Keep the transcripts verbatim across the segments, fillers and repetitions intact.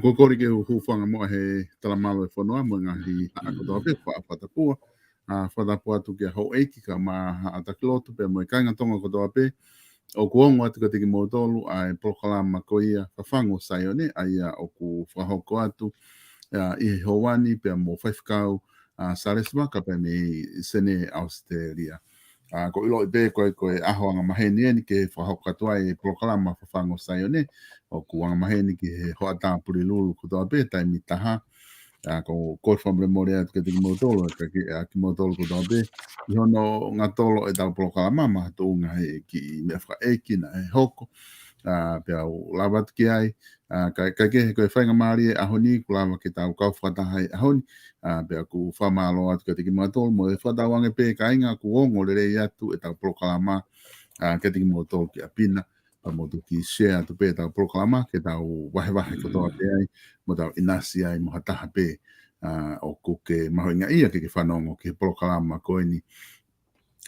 Ko e kole ke u hūfanga muʻa he talamalu e fonua mo e ngaahi haʻa kotoa pē, faʻa fakatapua. ʻA, fakatapua atu kia houʻeiki kae ʻumaʻā haʻa taki lotu pea mo e kāinga Tonga kotoa pē. ʻOku ongo atu kiate kimoutolu ʻa e polokalama ko ia Fafangu ʻo Saione, ʻa ia ʻoku fakahoko atu, ʻa, ʻi he houa ni pea mo Faifekau, ʻa, Salesi Vaka pea mei Senē, ʻAositelēlia. ʻA, ʻoku ʻiloʻi pē ko e, ko e ʻaho angamaheni eni ke fakahoko atu ai e polokalama Fafangu ʻo Saione, ʻoku angamaheni ki he hoʻatā Pulelulu kotoa pē, taimi taha. ʻA, ʻoku ou kole fakamolemole atu kiate kimoutolu, ʻa, kiate kimoutolu kotoa pē, ʻi hono ngatolo ʻetau polokalama, mahalo ʻoku ʻi ai ha kiʻi meʻa fakaʻeiki naʻe hoko. ʻA, pea u lava atu ki ai, ʻa, ka, ka ke, ko e faingamālie ʻaho ni, kuo lava ke tau kau fakataha he ʻaho ni, ʻa, pea ʻoku ou fakamālō atu kiate kimoutolu, mo e fakatauange pē kāinga ʻoku ongo lelei atu ʻetau polokalama, ʻa, kiate kimoutolu ki ʻapi na, pea mou toki share atu pē ʻetau polokalama, ke tau vahevahe kotoa pē ai, mo tau ʻinasi ai, mo ha taha pē, ʻa, ʻoku ke mahuʻingaʻia ke ke fanongo ki he polokalama ko eni,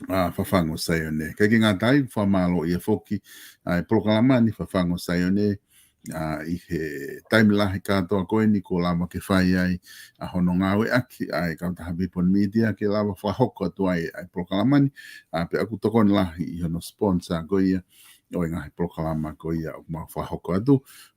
ʻa, Fafangu ʻo Saione. Kae ʻikai ke ngata ai, fakamālō ia foki, ʻa, e polokalama ni Fafangu ʻo Saione, ʻa, ʻi he taimi lahi kātoa ko eni kuo lava ke fai ai, ʻa, hono ngāueʻaki, ʻa, e kautaha Vipon Media ke lava fakahoko atu ai, ʻa, e polokalama ni, ʻa, pea ʻoku tokoni lahi ʻi hono sponsor ko ia, ʻo e ngaahi polokalama ko ia ʻoku mau fakahoko atu,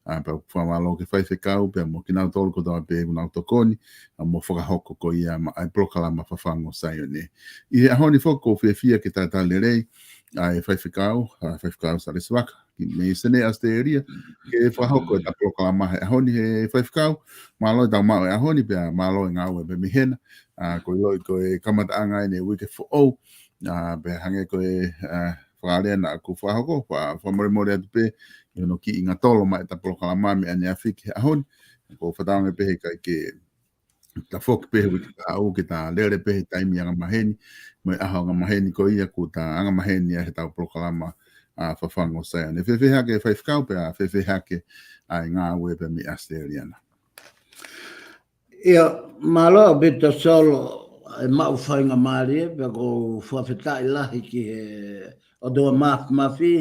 ʻa, pea ʻoku fakamālō ki he faifekau, pea mo kinautolu kotoa pē ʻoku nau tokoni, ʻa, mo fakahoko ko ia maʻa e polokalama Fafangu ʻo Saione. ʻI he ʻaho ni foki ʻoku ou fiefia ke talitali lelei, ʻa, e faifekau, ʻa, Faifekau Salesi Vaka, ki mei Senē, ʻAositelēlia, ke fakahoko ʻeta polokalama he ʻaho ni he faifekau, mālō ʻetau maʻu e ʻaho ni, pea mālō e ngāue pē mei hena, ʻa, ʻoku ʻiloʻi ko e kamataʻanga eni e uike foʻou, ʻa, pea hangē ko e, ʻa, fakalea naʻa ku fakahoko, fa-, fakamolemole atu pē, ʻi hono kiʻi ngatolo mai ʻeta polokalama mei ʻaneafi ki he ʻaho ni. ʻOku ou fakatauange pē he ʻikai ke ta foki pē he uike kahaʻu ke ta lele pē he taimi angamaheni, mo e ʻaho angamaheni ko ia kuo ta angamaheni ai heʻetau polokalama, ʻa, Fafangu ʻo Saione. Fēfē hake faifekau pea fēfē hake ʻa e ngāue pea mei ʻAositelēlia na. ʻIo, mālō ʻaupito Solo, e maʻu faingamālie, pea ʻoku ou fakafetaʻi lahi ki he ʻOtua Māfimafi,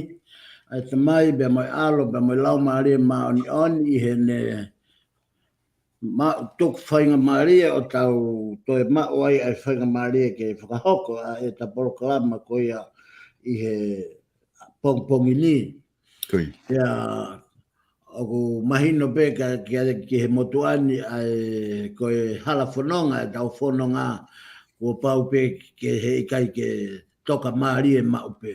ʻa e Tamai, pea mo e ʻAlo, pea mo e Laumālie Māʻoniʻoni, ʻi heʻene maʻu tuku faingamālie ʻo tau toe maʻu ai ʻa e faingamālie ke fakahoko ʻa ʻeta polokalama ko ia ʻi he pongipongi ni. Pea ʻoku mahino pē ka, ki, ki he motuʻa ni ʻa e ko e hala fononga ʻetau fononga, kuo pau pē ke heʻikai ke toka mālie maʻu pē.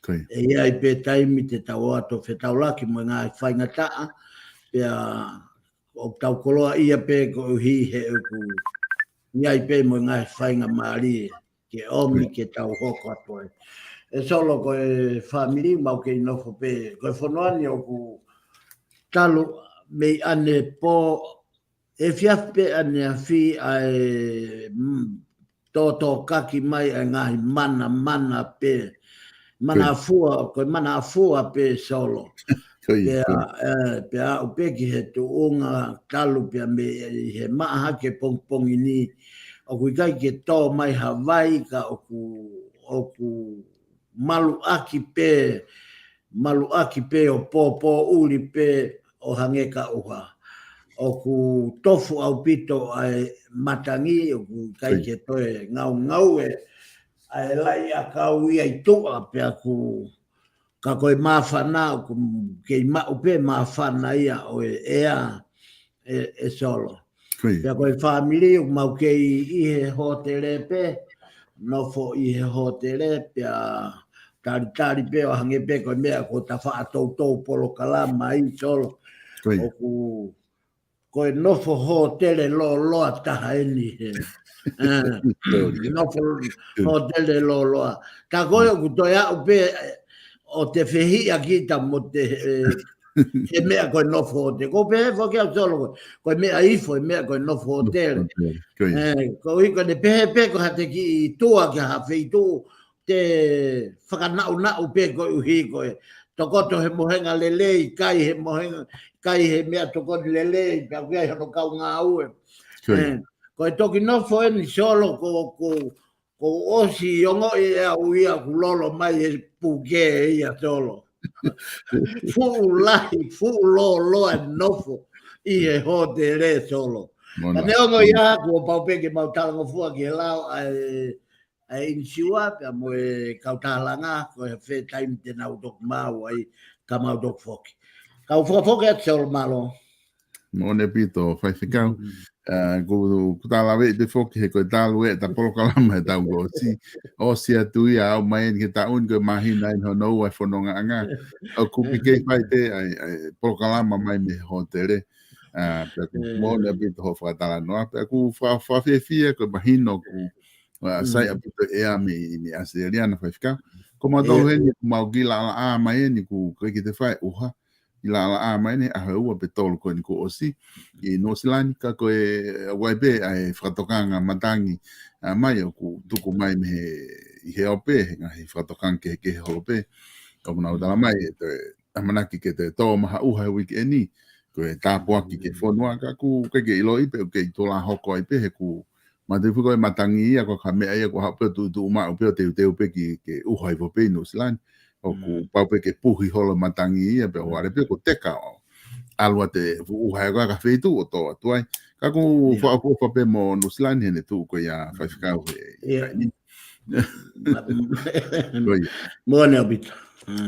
ʻE ʻi ai pē taimi te tau ō atu ʻo fetaulaki mo e ngaahi faingataʻa, pea ʻoku tau koloaʻia pē koeʻuhi he ʻoku ʻi ai pē mo e ngaahi faingamālie ke ʻomi ke tau hoko atu ai. ʻE Solo, ko e fāmili mau kei nofo pē, ko e fonua ni ʻoku talu mei ʻanepō, efiafi pē ʻaneafi ʻa e, mm, tōtōkaki mai ʻa e ngaahi mana, mana pē, mana afua, ko e mana afua pē Solo. Pea, ʻe, pea aʻu pē ki he tuʻunga talu pea mei he maʻa hake pongipongi ni, ʻoku ʻikai ke tō mai ha vai ka ʻoku, ʻoku maluʻaki pē, maluʻaki pē ʻo pōpōʻuli pē ʻo hangē ka ʻuha. ʻOku tofu ʻaupito ʻa e matangi, ʻoku ʻikai ke toe ngaungaue ʻa e laʻi ʻakau ia ʻi tuʻa pea ʻoku, ka ko e māfana, ʻoku kei maʻu pē māfana ia ʻo e ʻea ʻe, ʻe Solo. Pea ko e fāmili ʻoku mau kei ʻi he hōtele pē, nofo ʻi he hōtele, pea talitali pē ʻo hangē pē ko e meʻa ko ta faʻa toutou polokalama ai Solo. ʻOku, ko e nofo hōtele lōloa taha eni he. Nofo hōtele lōloa. Ka ko e ʻoku toe aʻu pē ʻo te fehiʻa kita mo te, ʻe, he meʻa ko e nofo hōtele. Ko pē foki au Solo ko e, ko e meʻa ifo, e meʻa ko e nofo hōtele. ʻE, ko ʻi ko ne pehē pē ko ha te kiʻi tua ki ha feituʻu, te fakanaʻunaʻu pē koeʻuhi ko e tokoto he mohenga lelei, kai he mohenga, kai he meʻatokoni lelei, pea ʻoku ʻi ai hono kau ngāue. ʻE, ko e toki nofo eni Solo ko, ko, ko ʻosi ongoʻi ʻe au ia ʻoku lolo mai e puke ia Solo. Fuʻu lahi, fuʻu lōloa e nofo ʻi he hōtele Solo. Ka neongo ia kuo pau pē ke mau talangofua ki he lao ʻa e, ʻa e inisiua pea mo e kau tālanga, ko e fē taimi te nau toki maʻu ai ka mau toki foki. Kau fakafoki atu Solo, mālō. Moʻoni ʻaupito Faifekau. ʻA, ʻoku, ʻoku ta lave pē foki he ko e talu ʻeta polokalama he taʻu kuo ʻosi. ʻOsi atu ia aʻu mai eni ki he taʻu ni ko e māhina eni hono ua e fonongaʻanga. ʻOku kei fai pē ʻa e, ʻa e polokalama mai mei he hōtele. ʻA, pea ʻoku moʻoni ʻaupito hoʻo fakatalanoa. Pea ʻoku fa-, fakafiefia ko e mahino ʻoku, ʻa, sai ʻaupito ʻea mei, mei ʻAositelēlia na Faifekau. Ko mautolu heni ʻoku mau kiʻi laʻalaʻā mai eni ʻoku ʻikai ke te fai ʻuha. ʻI laʻalaʻā mai eni ʻaho ua pe tolu ko eni kuo ʻosi ʻi Nuʻusila ni, ka ko e ʻoku ʻi ai pē ʻa e fakatokanga matangi, ʻa, mai ʻoku tuku mai mei he, ʻi he ope, he ngaahi fakatokanga kehekehe holo pē. Ka ʻoku nau tala mai, ʻe toe ʻamanaki ke toe tō mai ha ʻuha he uike ni, ko e tāpuaki ki he fonua, ka ʻoku ʻikai ke ʻiloʻi pe ʻoku kei tula hoko ai pē he ʻoku mātuʻaki ko e matangi ia, ko e ka meʻa ia, ko e haʻu pē ʻo tuʻutuʻu maʻu pē ʻo teuteu pē ki, ke ʻuha hifo pē ʻi Nuʻusila ni. ʻOku pau pē ke puhi holo matangi ia, pea ʻoku ʻalu pē ʻo teka ʻo ʻalu ʻo ʻuha ia ko e ka feituʻu ʻo tō atu ai. Ka ʻoku fakaʻofoʻofa pē mo Nuʻusila ni heʻene tuʻu ko ia Faifekau he, he ʻaho ni. Moʻoni ʻaupito.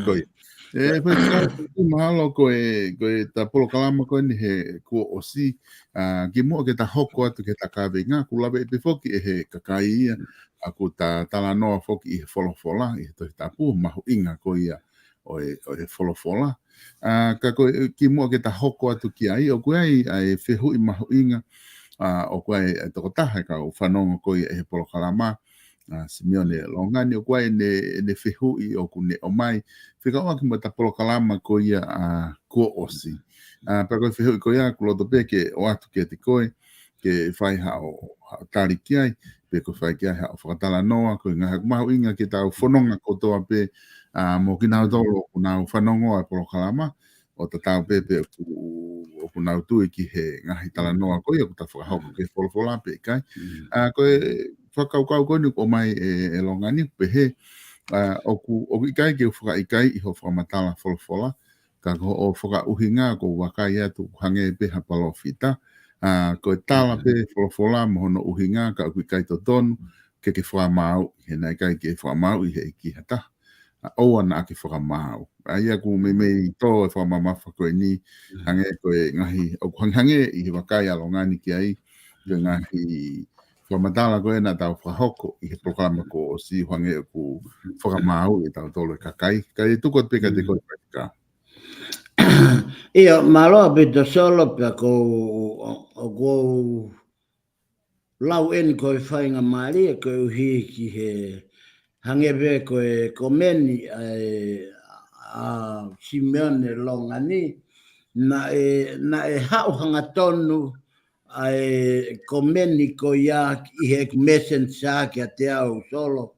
Ko ia. ʻE, Faifekau, mahalo ko e, ko ʻeta polokalama ko eni he kuo ʻosi, ʻa, kimuʻa ke ta hoko atu ki heʻeta kaveinga, ʻoku lave pē foki ʻe he kakai ia, ʻa, ʻoku ta talanoa foki ʻi he folofola, ʻi he Tohi Tapu, mahuʻinga ko ia ʻo e, ʻo e folofola. ʻA, ka ko e, kimuʻa ke ta hoko atu ki ai, ʻoku ʻi ai ʻa e fehuʻi mahuʻinga, ʻa, ʻoku ʻi ai e tokotaha ʻi he kau fanongo ko ia ʻi he polokalama, ʻa, Simione Longani, ʻoku ʻi ai ʻene, ʻene fehuʻi ʻoku ne ʻomai fekauʻaki mo ʻeta polokalama ko ia, ʻa, kuo ʻosi. ʻA, pea ko e fehuʻi ko ia, ʻoku loto pē ke ʻoatu kiate koe, ke fai haʻo, haʻo tali ki ai, pe ko e fai ki ai haʻo fakatalanoa, ko e ngaahi ʻoku mahuʻinga ke tau fononga kotoa pē, ʻa, mo kinautolu ʻoku nau fanongo ʻa e polokalama, ʻo tatau pē pe ʻoku, ʻoku nau tui ki he ngaahi talanoa ko ia ʻoku ta fakahoko ki he folofola pe ʻikai. ʻA, ko e fakakaukau ko eni ʻoku ʻomai ʻe, ʻe Longani ʻoku pehē, ʻa, ʻoku, ʻoku ʻikai ke u fakaʻikaiʻi hoʻo fakamatala folofola, ka ko hoʻo fakaʻuhinga ʻoku ou vakai atu ʻoku hangē pē ha palōfita. ʻA, ko e tala pē folofola mo hono ʻuhinga ka ʻoku ʻikai totonu ke ke fakamāuʻi, he naʻe ʻikai ke fakamāuʻi ʻe he ʻEiki ha taha. ʻa ʻoua naʻa ke fakamaau. ʻA ia ʻoku meimei tō e fakamamafa ko eni, hangē ko e ngaahi, ʻoku hangehangē ʻi he vakai ʻa Longani ki ai, ko e ngaahi fakamatala ko ē naʻa tau fakahoko ʻi he polokalama kuo ʻosi, hangē ʻoku fakamaau ʻe tautolu e kakai. Kae tuku atu pē kiate koe Paika. ʻIo, mālō ʻaupito Solo, pea ʻoku ou lau eni ko e faingamālie koeʻuhi ki he hangē pē ko e komeni ʻa e, ʻa Simeone Longani, naʻe, naʻe haʻu hangatonu ʻa e komeni ko ia ʻi he messenger kiate au Solo.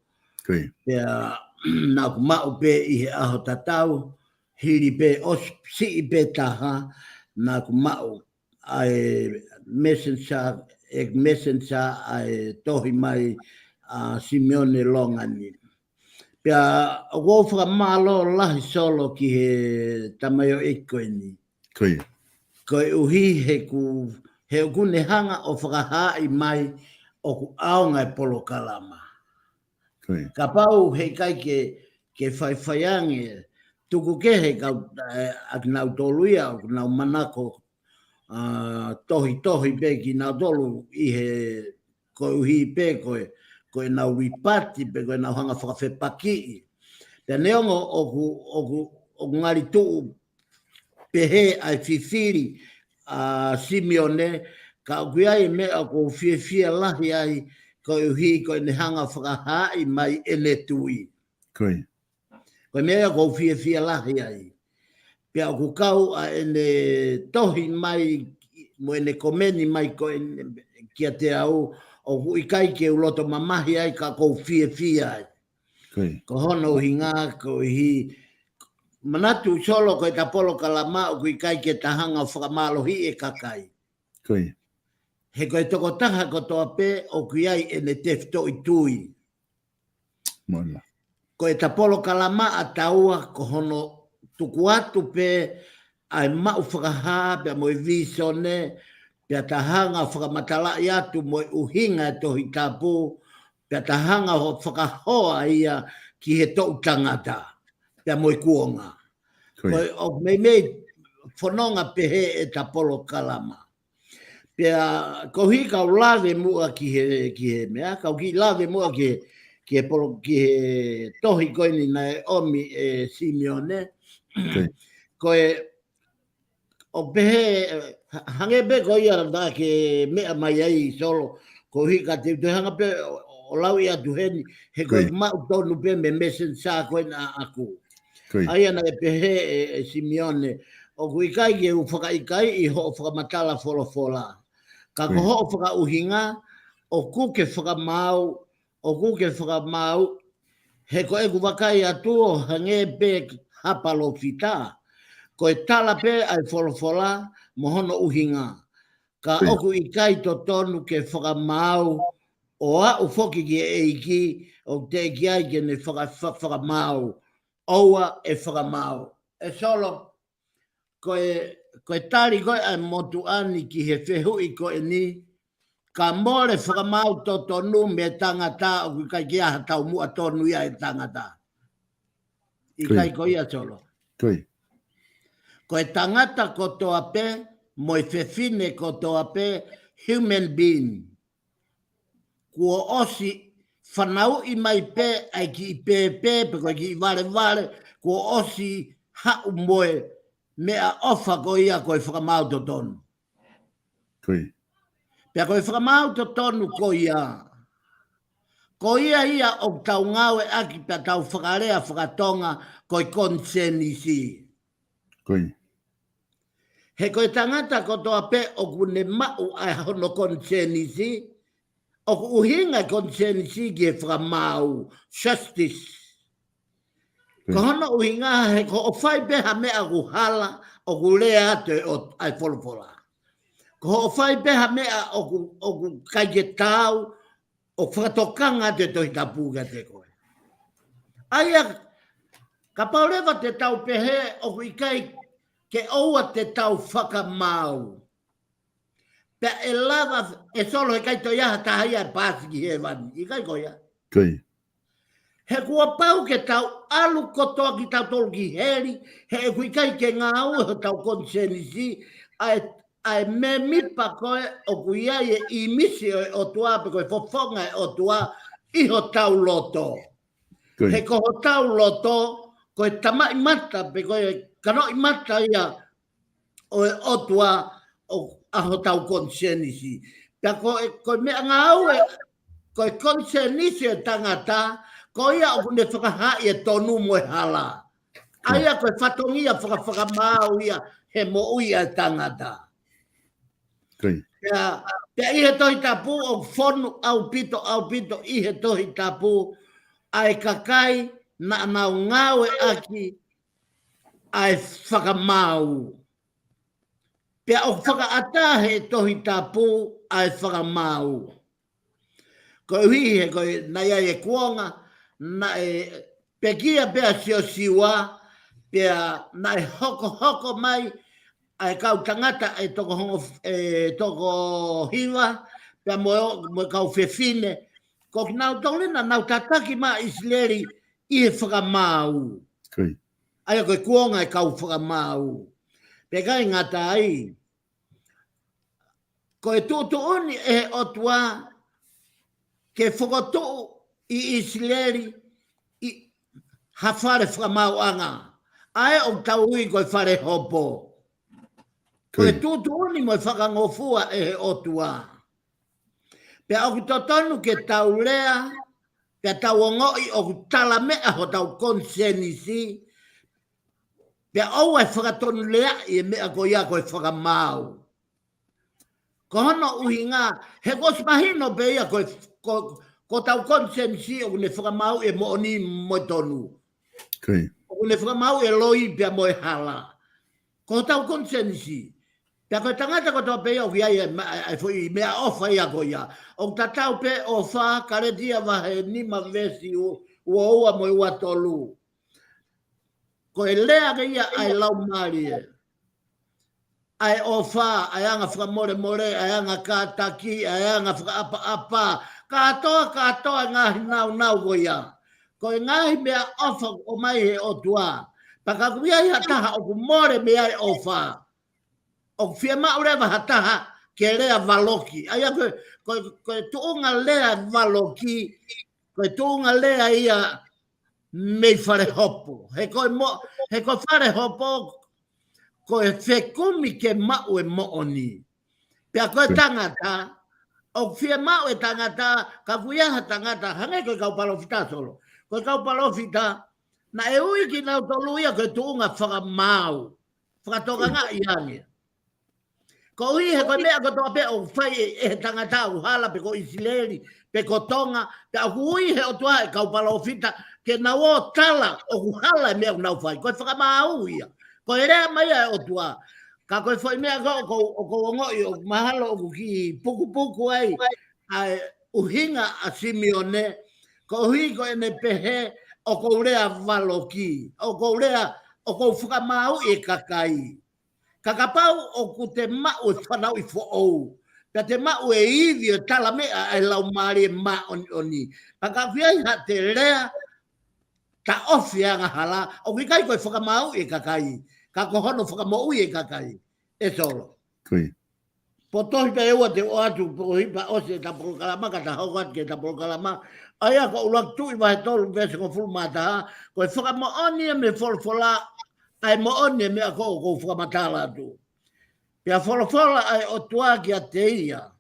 Pea naʻa ku maʻu pē ʻi he ʻaho tatau, hili pē ʻosi siʻi pē taha, naʻa ku maʻu ʻa e messenger, e messenger ʻa e tohi mai ʻa Simeone Longani. Pea ʻoku ou fakamālō lahi Solo ki he tamaioʻeiki ko eni. Koeʻuhi he ʻoku, he ʻoku ne hanga ʻo fakahaaʻi mai ʻoku ʻaonga e polokalama. Kapau he ʻikai ke, ke faifai ange, tuku kehe kau, ʻa kinautolu ia, ʻoku nau manako, ʻa, tohitohi pē kinautolu ʻi he koeʻuhi pē ko e, ko ʻenau ʻipati pē ko ʻenau hanga fakafepakiʻi. Pea neongo ʻoku, ʻoku, ʻoku ngali tuʻu pehē ʻa e fifili ʻa Simeone, ka ʻoku ʻi ai e meʻa ʻoku ou fiefia lahi ai, koeʻuhi ko ʻene hanga fakahaaʻi mai ʻene tui. Ko e meʻa ʻoku ou fiefia lahi ai. Pea ʻoku kau ʻa ʻene tohi mai, mo ʻene komeni mai ko eni kiate au, ʻoku ʻikai ke u loto mamahi ai ka ʻoku ou fiefia ai. Ko hono ʻuhinga koeʻuhi, manatu Solo ko e ta polokalama ʻoku ʻikai ke ta hanga ʻo fakamālohiʻi e kakai. He ko e tokotaha kotoa pē ʻoku ʻi ai ʻene tefitoʻi tui. Ko e ta polokalama ʻa taua ko hono tuku atu pē ʻa e maʻu fakahā pea mo e visone, pea ta hanga ʻo fakamatalaʻi atu mo e ʻuhinga e Tohi Tapu, pea ta hanga ʻo fakahoa ia ki he toʻu tangata, pea mo e kuonga. Ko e ʻoku meimei fononga pehē e ta polokalama. Pea koeʻuhi kau lave muʻa ki he, ki he meʻa, kau kiʻi lave muʻa ki he, ki he polo-, ki he tohi ko eni naʻe ʻomi ʻe Simeone. Ko e, ʻo pehē, ha-, hangē pē ko ia naʻa ke meʻa mai ai Solo, koeʻuhi ka te u toe hanga pē ʻo, ʻo lauʻi atu heni, he ko e maʻu tonu pē mei he messenger ko ena ʻaʻaku. ʻA ia naʻe pehē ʻe, ʻe Simeone, ʻoku ʻikai ke u fakaʻikaiʻi hoʻo fakamatala folofola. Ka ko hoʻo fakaʻuhinga, ʻoku ke fakamaau, ʻoku ke fakamaau, he ko ʻeku vakai atu ʻo hangē pē ha palōfita. Ko e tala pē ʻa e folofola, mo hono ʻuhinga. Ka ʻoku ʻikai totonu ke fakamaau, ʻo aʻu foki ki he ʻEiki, ʻoku teʻeki ai ke ne faka-, fa-, fakamaau, ʻoua ʻe fakamaau. ʻE Solo, ko e, ko e tali ko ē ʻa e motuʻa ni ki he fehuʻi ko eni, ka mole fakamaau totonu mei he tangata ʻoku ʻikai ke ʻi ai ha taumuʻa tonu ia ʻa e tangata. ʻIkai ko ia Solo. Ko e tangata kotoa pē, mo e fefine kotoa pē, human being. Kuo ʻosi fanauʻi mai pē ʻa e kiʻi pēpē, pe ko e kiʻi valevale, kuo ʻosi haʻu mo e meʻaʻofa ko ia ko e fakamaau totonu. Pea ko e fakamaau totonu ko ia. Ko ia ia ʻoku tau ngāueʻaki pea tau fakalea fakatonga ko e konisēnisi. He ko e tangata kotoa pē ʻoku ne maʻu ʻa hono konisēnisi, ʻoku ʻuhinga e konisēnisi ki he fakamaau, justice. Ko hono ʻuhinga he ko hoʻo fai pē ha meʻa ʻoku hala, ʻoku lea atu ʻe ʻo-, ʻa e folofola. Ko hoʻo fai pē ha meʻa ʻoku, ʻoku ʻikai ke taau, ʻoku fakatokanga atu e Tohi Tapu kiate koe. ʻA ia, kapau leva te tau pehē ʻoku ʻikai ke ʻoua te tau fakamaau. Pea ʻe lava, ʻe Solo he ʻikai toe ʻi ai ha taha ia ʻe paasi ki hēvani. ʻIkai ko ia. Ko ia. He kuo pau ke tau ʻalu kotoa kitautolu ki heli, he ʻoku ʻikai ke ngāue hotau konisēnisi, ʻa e, ʻa e mēmipa ko ē ʻoku ʻi ai e ʻīmisi ʻo e ʻOtua pe ko e fofonga ʻo e ʻOtua ʻi hotau loto. He ko hotau loto, ko e tamaʻimata pe ko e kanoʻimata ia ʻo e ʻOtua ʻo, ʻa hotau konisēnisi. Pea ko e, ko e meʻangāue, ko e konisēnisi ʻo e tangata, ko ia ʻoku ne fakahaaʻi e tonu mo e hala. ʻA ia ko e fatongia fakafakamaau ia he moʻui ʻa e tangata. Pea, pea ʻi he Tohi Tapu ʻoku fonu ʻaupito, ʻaupito ʻi he Tohi Tapu ʻa e kakai naʻa nau ngāueʻaki ʻa e fakamaau. Pea ʻoku fakaʻatā he Tohi Tapu ʻa e fakamaau. Koeʻuhi he ko e naʻe ʻi ai e kuonga, naʻe pekia pē ʻa Siosiua, pea naʻe hokohoko mai ʻa e kau tangata ʻe toko hongo, ʻe toko hiva, pea mo, mo e kau fefine. Ko kinautolu ē naʻa nau tataki mai ʻa ʻIsileli ʻi he fakamaau. ʻA ia ko e kuonga e kau fakamaau. Pea ʻikai ngata ai, ko e tuʻutuʻuni ʻe he ʻOtua ke fokotuʻu ʻi ʻIsileli ʻi ha fale fakamaauʻanga. ʻA ē ʻoku tau ui ko e fale hopo. Ko e tuʻutuʻuni mo e fakangofua ʻe he ʻOtua. Pea ʻoku totonu ke tau lea, pea tau ongoʻi ʻoku talameʻa hotau konisēnisi, pea ʻoua ʻe fakatonuleaʻi e meʻa ko ia ko e fakamaau. Ko hono ʻuhinga, he kuo ʻosi mahino pē ia ko, ko, ko hotau konisēnisi ʻoku ne fakamaauʻi e moʻoni mo e tonu. ʻOku ne fakamaauʻi e loi pea mo e hala. Ko hotau konisēnisi. Pea ko e tangata kotoa pē ia ʻoku ʻi ai e ma-, e foʻi meʻaʻofa ia ko ia. ʻOku tatau pē ʻOfa, Kalētia vahe nima veesi u-, ua ua mo e ua tolu. Ko e lea ke ia ʻa e Laumālie. ʻA e ʻofa, ʻa e anga fakamolemole, ʻa e anga kātaki, ʻa e anga fakaʻapaʻapa. Kātoa, kātoa e ngaahi naunau ko ia. Ko e ngaahi meʻaʻofa ʻoku ʻomai he ʻOtua. Pea ka ʻoku ʻi ai ha taha ʻoku mole mei ai e ʻofa, ʻoku fiemaʻu leva ha taha ke lea valoki. ʻA ia ko e, ko e, ko e tuʻunga lea valoki, ko e tuʻunga lea ia mei fale hopo. He ko e mo-, he ko e fale hopo, ko e fekumi ke maʻu e moʻoni. Pea ko e tangata, ʻoku fiemaʻu e tangata, ka ʻoku ʻi ai ha tangata, hangē ko e kau palōfita Solo. Ko e kau palōfita, naʻe ui kinautolu ia ko e tuʻunga fakamaau. Fakatokangaʻi ange. Koeʻuhi he ko e meʻa kotoa pē ʻoku fai ʻe, ʻe he tangata ʻoku hala pe ko ʻIsileli, pe ko Tonga, pea ʻoku ui he ʻOtua e kau palōfita, ke nau ō tala ʻoku hala e meʻa ʻoku nau fai. Ko e fakamaau ia. Ko e lea mai ia e ʻOtua. Ka ko e foʻi meʻa ko ē ʻoku, ʻoku ongoʻi ʻoku mahalo ʻoku kiʻi pukupuku ai ʻa e ʻuhinga ʻa Simione, koeʻuhi ko ʻene pehē ʻoku ou lea valoki, ʻoku ou lea, ʻoku ou fakamaauʻi e kakai. Ka kapau ʻoku te maʻu e fanauʻi foʻou, pea te maʻu e ivi ʻo e talameʻa ʻa e Laumālie Māʻoniʻoni. Pea ka ʻoku ʻi ai haʻate lea taʻofi e angahala, ʻoku ʻikai ko e fakamaauʻi e kakai, ka ko hono fakamoʻui e kakai. ʻE Solo. Potohi pē ʻe ua te u ʻoatu, potohi pē ʻosi ʻeta polokalama, ka ta hoko atu ki heʻeta polokalama. ʻA ia ko ʻUluaki Tuʻi vahe tolu veesi hongofulu mā taha, ko e fakamoʻoni ia mei he folofola, ʻa e moʻoni e meʻa ko ē ʻoku ou fakamatala atu. Pea folofola ʻa e ʻOtua kiate ia,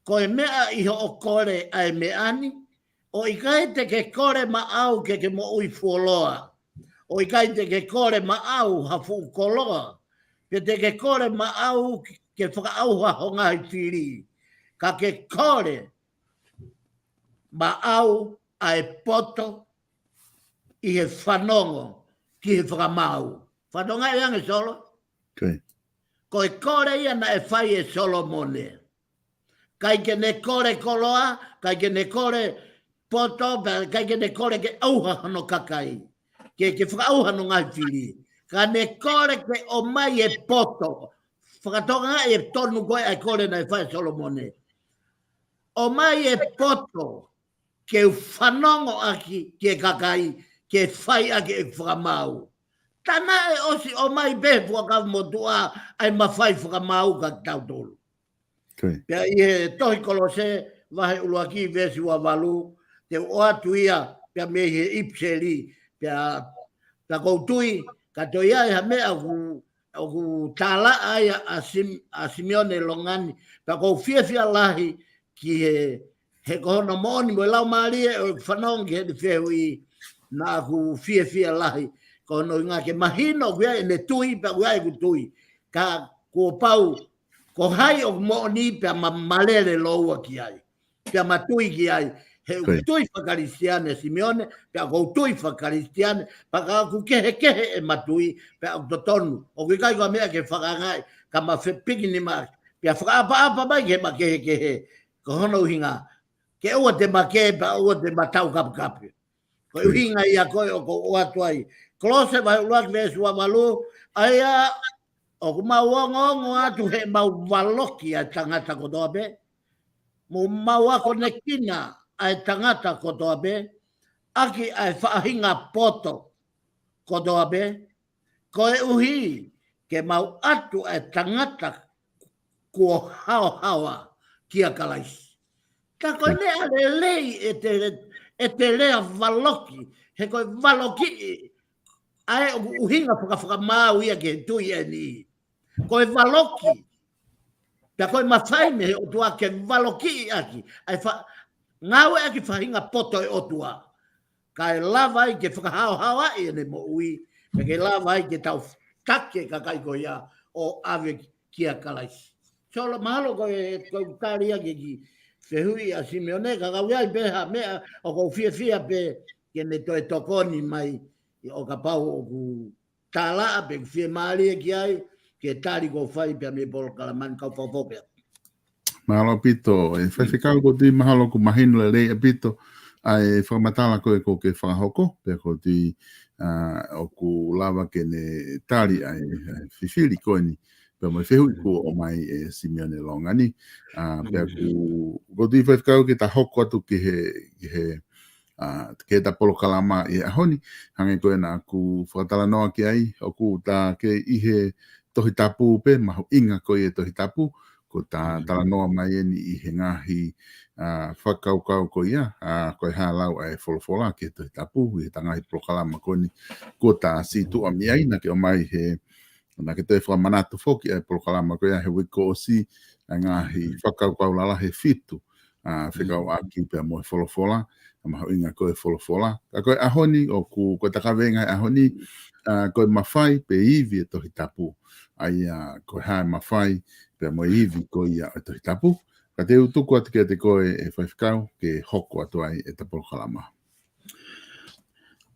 ko e meʻa ʻi hoʻo kole ʻa e meʻa ni, ʻo ʻikai te ke kole maʻau ke ke moʻui fuoloa. ʻO ʻikai te ke kole maʻau ha fuʻu koloa. Pe te ke kole maʻau ke fakaʻauha ho ngaahi fili. Ka ke kole maʻau ʻa e poto ʻi he fanongo ki he fakamaau. Fanongo ange Solo. Ko e kole ia naʻe fai ʻe Solomone. ʻIkai ke ne kole koloa, ʻikai ke ne kole poto, pea ʻikai ke ne kole ke ʻauha hono kakai. Ke, ke fakaʻauha hono ngaahi fili. Ka ne kole ke ʻomai e poto. Fakatokangaʻi e tonu ko ē ʻa e kole naʻe fai ʻe Solomone. ʻOmai e poto. ke u fanongo ʻaki ki he kakai, ke fai ʻaki e fakamaau. Tā naʻe ʻosi ʻomai pē he Fuakava Motuʻa ʻa e mafai fakamaau kiate kitautolu. Pea ʻi he tohi Kolose, vahe ʻuluaki, veesi ua valu, te u ʻoatu ia, pea mei he ʻipiseli, pea, pea ʻoku ou tui, ka toe ʻi ai ha meʻa ʻoku, ʻoku tālaʻa ai ʻa, ʻa Sim-, ʻa Simione Longani, pea ʻoku ou fiefia lahi ki he, he ko hono moʻoni mo e laumālie ʻo e fanongo ki heʻene fehuʻi, naʻa ku fiefia lahi, ko hono ʻuhinga ke mahino ʻoku ʻi ai ʻene tui, pea ʻoku ʻi ai ʻeku tui. Ka kuo pau, ko hai ʻoku moʻoni pea ma, ma lele lōua ki ai. Pea ma tui ki ai. He ʻoku tui fakakalisitiane Simione, pea ʻoku ou tui fakakalisitiane, pea ka ʻoku kehekehe ʻema tui, pea ʻoku totonu. ʻOku ʻikai ko ha meʻa ke fakaangaʻi, ka ma fepiki nima, pea fakaʻapaʻapa mai ke ma kehekehe. Ko hono ʻuhinga, ke ʻoua te ma kē, pea ʻoua te ma taukapeʻape. Ko e ʻuhinga ia ko ē ʻoku ou ʻoatu ai. Kolose vahe ʻuluaki veesi ua valu, ʻa ia ʻoku mau ongoongo atu heʻemau valoki ʻa e tangata kotoa pē, mo mau akonekina ʻa e tangata kotoa pē, ʻaki ʻa e faʻahinga poto kotoa pē, koeʻuhi ke mau ʻatu ʻa e tangata kuo haohaoa kia Kalaisi. Ka ko e meʻa lelei ʻete, ʻete lea valoki, he ko e valoki ʻa e ʻuhinga fakafakamaau ia ki he tui ʻeni. Ko e valoki, pea ko e mafai mei he ʻOtua ke valoki ʻaki, ʻa e fa-, ngāueʻaki faʻahinga poto ʻa e ʻOtua. Kae lava ai ke fakahaohaoaʻi ʻene moʻui, pea ke lava ai ke tau taki e kakai ko ia ʻo ʻave kia Kalaisi. Solo, mahalo ko e, ko e tali ia ki he kiʻi fehuʻi ʻa Simione, ka ka ʻoku ʻi ai pē ha meʻa ʻoku ou fiefia pē ke ne toe tokoni mai, ʻo kapau ʻoku tālaʻa pe ʻoku fiemālie ki ai, ke tali ko e fai pea mei he polokalama ni kau fakafokea. Mahalo ʻaupito, ʻe Faifekau, ʻoku ou tui mahalo ʻoku mahino lelei ʻaupito ʻa e fakamatala ko ē ʻoku ke fakahoko, pea ʻoku ou tui, ʻa, ʻoku lava ke ne tali ʻa e, ʻa e fifili ko eni, pea mo e fehuʻi kuo ʻomai ʻe Simione Longani, ʻa, pea ʻoku, ʻoku ou tui Faifekau ke ta hoko atu ki he, ki he, ʻa, ki heʻeta polokalama ʻi he ʻaho ni, hangē ko ē naʻa ku fakatalanoa ki ai, ʻoku ta kei ʻi he Tohi Tapu pē, mahuʻinga ko ia e Tohi Tapu, ko ʻeta talanoa mai eni ʻi he ngaahi, ʻa, fakakaukau ko ia, ʻa, ko e hā e lau ʻa e folofola ki he Tohi Tapu, ʻi heʻeta ngaahi polokalama ko eni, ko ʻeta situʻa mei ai, naʻa ke ʻomai he, naʻa ke toe fakamanatu foki ʻa e polokalama ko ia he uike kuo ʻosi, ʻa e ngaahi fakakaukau lalahi ʻe fitu, ʻa, fekauʻaki pea mo e folofola, ʻa e mahuʻinga ko e folofola. Ka ko e ʻaho ni, ʻoku, ko ʻeta kaveinga he ʻaho ni, ʻa, ko e mafai pe ivi e Tohi Tapu. ʻA ia, ko e hā e mafai pea mo e ivi ko ia ʻo e Tohi Tapu. Ka te u tuku atu kiate koe ʻe Faifekau, ke hoko atu ai ʻeta polokalama.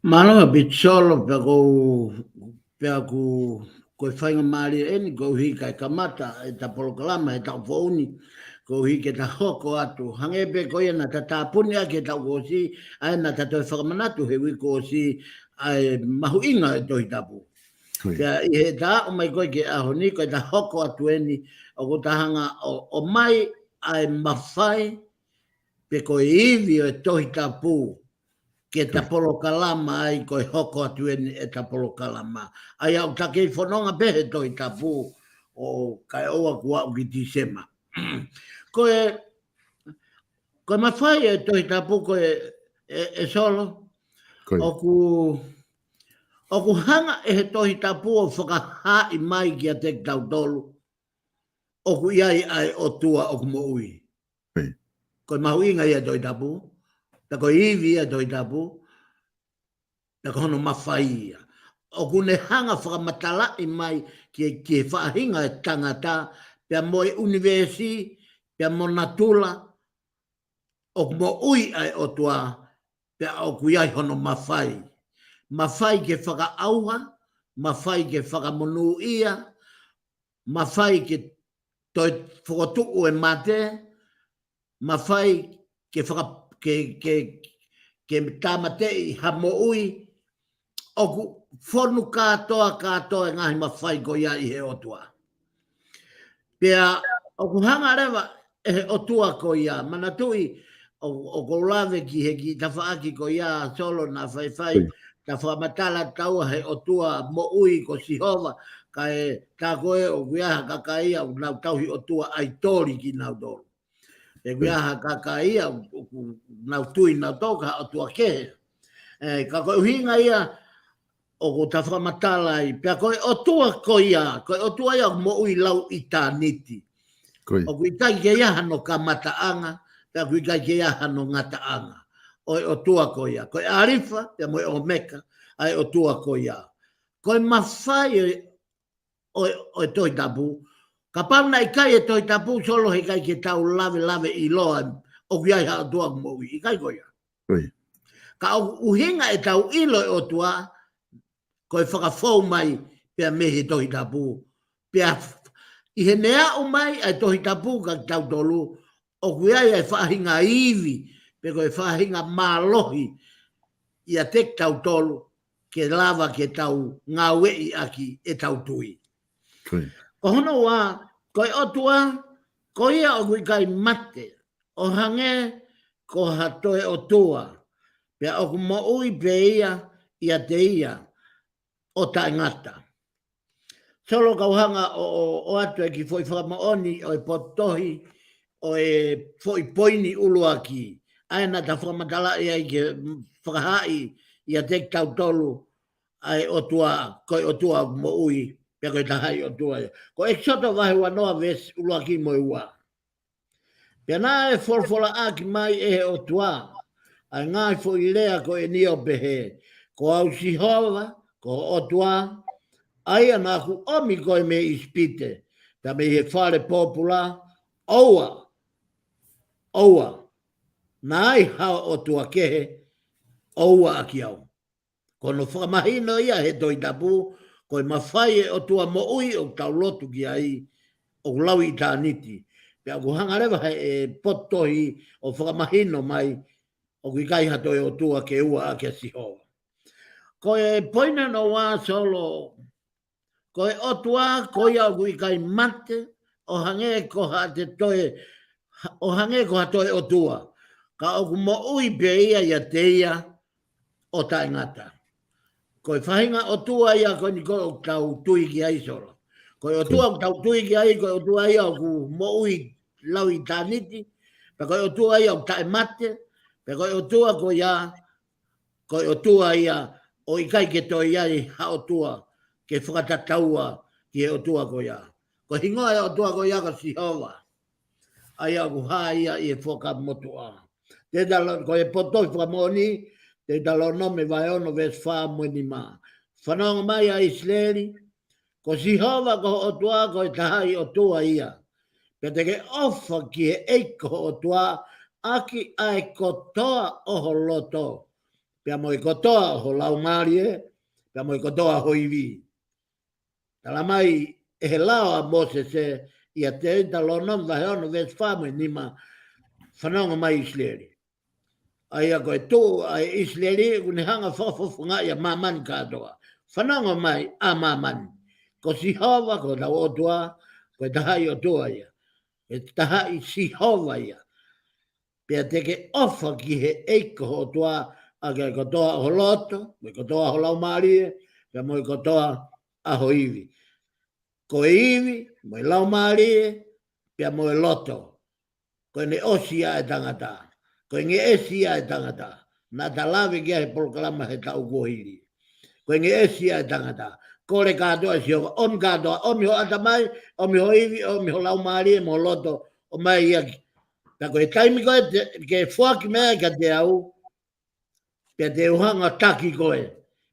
Mālō ʻaupito Solo, pea ʻoku ou, pea ʻoku, ko e faingamālie eni, koeʻuhi kae kamata ʻeta polokalama he taʻu foʻou ni, koeʻuhi ke ta hoko atu. Hangē pē ko ia naʻa ta tāpuni ʻaki he taʻu kuo ʻosi, ʻa ia naʻa ta toe fakamanatu he uike kuo ʻosi, ʻa e mahuʻinga e Tohi Tapu. Pea ʻi heʻeta aʻu mai ko ē ki he ʻaho ni, ko ʻeta hoko atu eni, ʻoku ta hanga ʻo, ʻomai ʻa e mafai, pe ko e ivi ʻo e Tohi Tapu, ke ta polokalama ai, ko e hoko atu eni ʻeta polokalama. ʻA ia ʻoku ta kei fononga pē he Tohi Tapu ʻo kae ʻoua kuo aʻu ki Tīsema. Ko e, ko e mafai e Tohi Tapu ko e, ʻe, ʻe Solo, ʻoku, ʻoku hanga ʻe he Tohi Tapu ʻo fakahaaʻi mai kiate kitautolu ʻoku ʻi ai ʻa e ʻOtua ʻoku moʻui. Ko e mahuʻinga ia e Tohi Tapu, pea ko e ivi ia e Tohi Tapu, pea ko hono mafai ia. ʻOku ne hanga fakamatalaʻi mai ki, ki he faʻahinga e tangata, pea mo e ʻunivēsi, pea mo natula, ʻoku moʻui ʻa e ʻOtua, pea ʻoku ʻi ai hono mafai. Mafai ke fakaʻauha, mafai ke fakamonūʻia, mafai ke toe fokotuʻu e mate, mafai ke faka-, ke, ke, ke tāmateʻi ha moʻui, ʻoku fonu kātoa, kātoa e ngaahi mafai ko ia ʻi he ʻOtua. Pea ʻoku hanga leva ʻe he ʻOtua ko ia, manatuʻi, ʻo, ʻoku ou lave ki he kiʻi tafaʻaki ko ia Solo naʻa faifai, ta fakamatala taua he ʻOtua moʻui ko Sihova, kae tā ko ē ʻoku ʻi ai ha kakai ia ʻoku nau tauhi ʻotua ʻaitoli kinautolu. Pea ʻoku ʻi ai ha kakai ia ʻoku nau tui nautolu ki ha ʻotua kehe. ʻE, ka ko e ʻuhinga ia ʻoku ta fakamatala ai, pea ko e ʻOtua ko ia, ko e ʻOtua ia ʻoku moʻui lau ʻitāniti. ʻOku ʻikai ke ʻi ai hano kamataʻanga, pea ʻoku ʻikai ke ʻi ai hano ngataʻanga. ʻO e ʻOtua ko ia, ko e ʻAlifa, pea mo e ʻOmeka, ʻa e ʻOtua ko ia. Ko e mafai ʻo e, ʻo e, ʻo e Tohi Tapu, kapau naʻe ʻikai e Tohi Tapu Solo heʻikai ke tau lave lave ʻiloa, ʻoku ʻi ai ha ʻOtua ʻoku moʻui, ʻikai ko ia. Ka ʻoku ʻuhinga ʻetau ʻilo e ʻOtua, ko e fakafou mai pea mei he Tohi Tapu. Pea f-, ʻi heʻene aʻu mai ʻa e Tohi Tapu kia kitautolu, ʻoku ʻi ai e faʻahinga ivi, pe ko e faʻahinga mālohi ʻiate kitautolu, ke lava ke tau ngāueʻi ʻaki ʻetau tui. Ko hono ua, ko e ʻOtua, ko ia ʻoku ʻikai mate, ʻo hangē ko ha toe ʻOtua, pea ʻoku moʻui pē ia ʻiate ia ʻo taʻengata. Solo kau hanga ʻo, ʻo, ʻoatu e kiʻi foʻi fakamoʻoni ʻo e potohi, ʻo e foʻi poini ʻuluaki, ʻa ē naʻa ta fakamatalaʻi ai ke fakahaaʻi ʻiate kitautolu ʻa e ʻOtua, ko e ʻOtua moʻui, pea ko e tahaʻi ʻOtua ia. Ko ʻEkisoto vahe uanoa veesi ʻuluaki mo e ua. Pea naʻe folofolaʻaki mai ʻe he ʻOtua ʻa e ngaahi foʻi lea ko eni ʻo pehē, Ko au Sihova, ko ho ʻOtua, ʻa ia naʻa ku ʻomi koe mei ʻIsipite, pea mei he fale pōpula, ʻoua, ʻoua, naʻa ʻi ai hao ʻOtua kehe, ʻoua ʻaki au. Ko hono fakamahino ia he Tohi Tapu, ko e mafai e ʻOtua moʻui ʻoku tau lotu ki ai, ʻoku lau ʻitāniti. Pea ʻoku hanga leva he ʻe potohi ʻo fakamahino mai, ʻoku ʻikai ha toe ʻOtua ke ua ʻaki ʻa Sihova. Ko e poini hono ua Solo, ko e ʻOtua, ko ia ʻoku ʻikai mate, ʻo hangē ko ha te toe, ʻo hangē ko ha toe ʻOtua. Ka ʻoku moʻui pē ia ʻiate ia ʻo taʻengata. Ko e faʻahinga ʻOtua ia ko eni ko ē ʻoku tau tui ki ai Solo. Ko e ʻOtua ʻoku tau tui ki ai, ko e ʻOtua ia ʻoku moʻui lau ʻitāniti, pea ko e ʻOtua ia ʻoku taʻemate, pea ko e ʻOtua ko ia, ko e ʻOtua ia ʻoku ʻikai ke toe ʻi ai ha ʻOtua ke fakatataua ki he ʻOtua ko ia. Ko e hingoa e ʻOtua ko ia ko Sihova. ʻA ia ʻoku hā ia ʻi he Fuakava Motuʻa. Teutalō-, ko e potohi fakamoʻoni, Teutalōnome vahe ono veesi fā mo e nima. Fanongo mai ʻa ʻIsileli, ko Sihova ko ho ʻOtua ko e tahaʻi ʻOtua ia. Pea te ke ʻofa ki he ʻEiki ko ho ʻOtua, ʻaki ʻa e kotoa ʻo ho loto, pea mo e kotoa ʻo ho laumālie, pea mo e kotoa ho ivi. Tala mai ʻe he lao ʻa Mōsese, ʻia Teutalōnome vahe ono veesi fā mo e nima, fanongo mai ʻIsileli. ʻA ia ko e tuʻu ʻa ʻIsileli, ʻoku ne hanga fakafofongaʻi ʻa māmani kātoa. Fanongo mai ʻa māmani. Ko Sihova, ko hotau ʻOtua, ko e tahaʻi ʻOtua ia. Ko e tahaʻi Sihova ia. Pea te ke ʻofa ki he ʻEiki ko ho ʻOtua, ʻaki ʻa e kotoa ʻo ho loto, mo e kotoa ʻo ho laumālie, pea mo e kotoa ʻa ho ivi. Ko e ivi, mo e laumālie, pea mo e loto. Ko ʻene ʻosi ia e tangata. Ko e ngeʻesi ia e tangata. Naʻa ta lave ki ai he polokalama he taʻu kuo hili. Ko e ngeʻesi ia e tangata. Kole kātoa ʻe Sihova, ʻomi kātoa, ʻomi ho ʻatamai, ʻomi ho ivi, ʻomi ho laumālie, mo ho loto, ʻomai ia ki. Pea ko e taimi ko ē te, ke foaki mai kiate au, pea te u hanga ʻo taki koe.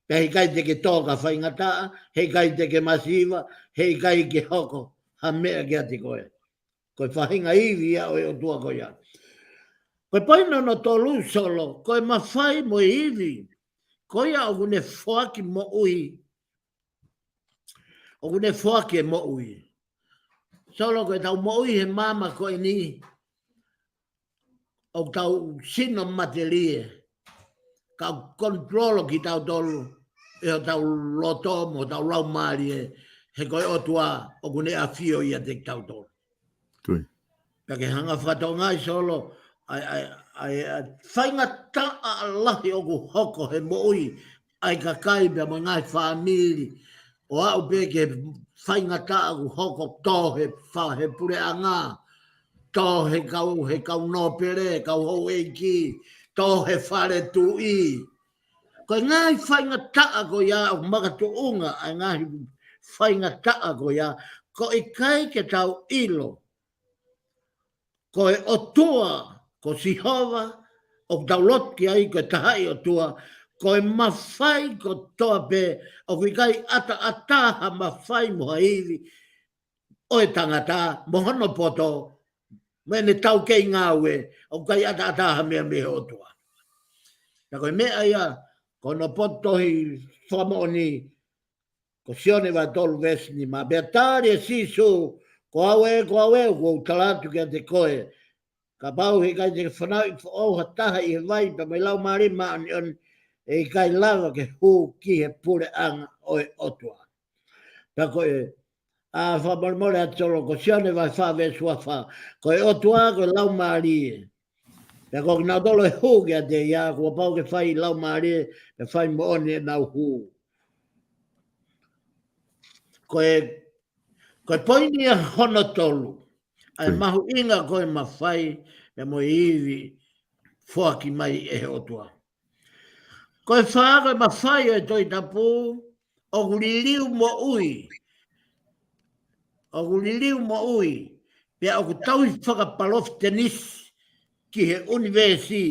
Pea heʻikai te ke tō ka faingataʻa, heʻikai te ke masiva, heʻikai ke hoko ha meʻa kiate koe. Ko e faʻahinga ivi ia ʻo e ʻOtua ko ia. Ko e poini hono tolu Solo, ko e mafai mo e ivi. Ko ia ʻoku ne foaki moʻui. ʻOku ne foaki e moʻui. Solo, ko ʻetau moʻui he māmani ko eni, ʻoku tau sino matelie, ka ʻoku control kitautolu ʻe hotau loto mo hotau laumālie, he ko e ʻOtua ʻoku ne ʻafio ʻiate kitautolu. Pea ke hanga fakatokangaʻi Solo, ʻa e, ʻa e, ʻa e, ʻa e faingataʻa lahi ʻoku hoko he moʻui ʻa e kakai pea mo e ngaahi fāmili, ʻo aʻu pē ki he faingataʻa ʻoku hoko tō he fa-, he puleʻanga, tō he kau, he kau nōpele, kau houʻeiki, tō he fale tuʻi. Ko e ngaahi faingataʻa ko ia ʻoku makatuʻunga ʻa e ngaahi faingataʻa ko ia, ʻoku ʻikai ke tau ʻilo ko e ʻOtua, ko Sihova, ʻoku tau lotu ki ai, ko e tahaʻi ʻOtua, ko e mafai kotoa pē, ʻoku ʻikai ʻataʻatā ha mafai mo ha ivi ʻo e tangata, mo hono poto, mo ʻene taukei ngāue, ʻoku ʻikai ʻataʻatā ha meʻa mei he ʻOtua. Pea ko e meʻa ia, ko hono potu tohi fakamoʻoni, ko Sione vahe tolu veesi nima, pea tali ʻe Sīsū, ko au ē, ko au ē, ʻoku ou tala atu kiate koe, kapau he ʻikai te ke fanauʻi foʻou ha taha ʻi he vai pea mo e Laumālie Māʻoniʻoni, ʻe ʻikai lava ke hū ki he puleʻanga ʻo e ʻOtua. Pea ko e, ʻa, fakamolemole atu Solo, ko Sione vahe fā veesi ua fā, ko e ʻOtua, ko e Laumālie. Pea ko kinautolu ʻe hū kiate ia, kuo pau ke fai ʻi laumālie, pea fai moʻoni ʻenau hū. Ko e, ko e poini ia hono tolu, ʻa e mahuʻinga ko e mafai, pea mo e ivi foaki mai ʻe he ʻOtua. Ko e fā, ko e mafai ʻo e Tohi Tapu, ʻoku liliu moʻui, ʻoku liliu moʻui, pea ʻoku tauhi fakapalofitenisi ki he ʻunivēsi,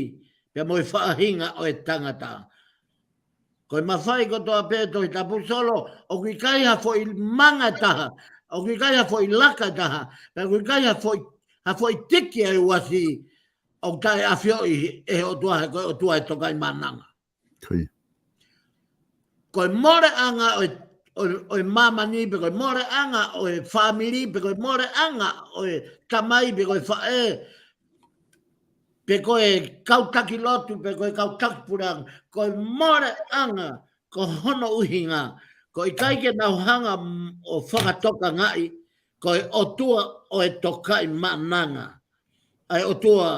pea mo e faʻahinga ʻo e tangata. Ko e mafai kotoa pē Tohi Tapu Solo, ʻoku ʻikai ha foʻi manga taha, ʻoku ʻikai ha foʻi laka taha, pea ʻoku ʻikai ha foʻi, ha foʻi tiki ʻa e uasi, ʻoku taʻeʻafioʻi ʻe he ʻOtua he ko e ʻOtua ʻe tokaimaʻananga. Ko e moleʻanga ʻo e, ʻo e, ʻo e māmani, pe ko e moleʻanga ʻo e fāmili, pe ko e moleʻanga ʻo e tamai, pe ko e faʻē, pe ko e kau taki lotu, pe ko e kau taki puleʻanga. Ko e moleʻanga, ko hono ʻuhinga, ʻoku ʻikai ke nau hanga m-, ʻo fakatokangaʻi, ko e ʻOtua ʻo e tokaimaʻananga. ʻA e ʻOtua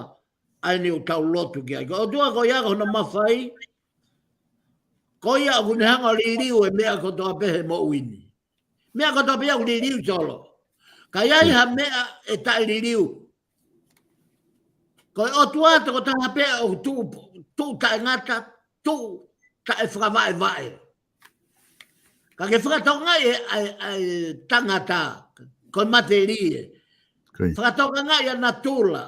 ʻa eni ʻoku tau lotu ki ai. Ko e ʻOtua ko ia ko hono mafai, ko ia ʻoku ne hanga ʻo liliu e meʻa kotoa pē he moʻui ni. Meʻa kotoa pē ʻoku liliu Solo. Ka ʻi ai ha meʻa ʻe taʻeliliu. Ko e ʻOtua tokotaha pē ʻoku tuʻu, tuʻu taʻengata, tuʻu taʻefakavaʻevaʻe. Ka ke fakatokangaʻi e, ʻa e, ʻa e tangata, ko e matelie. Fakatokangaʻi ʻa natula.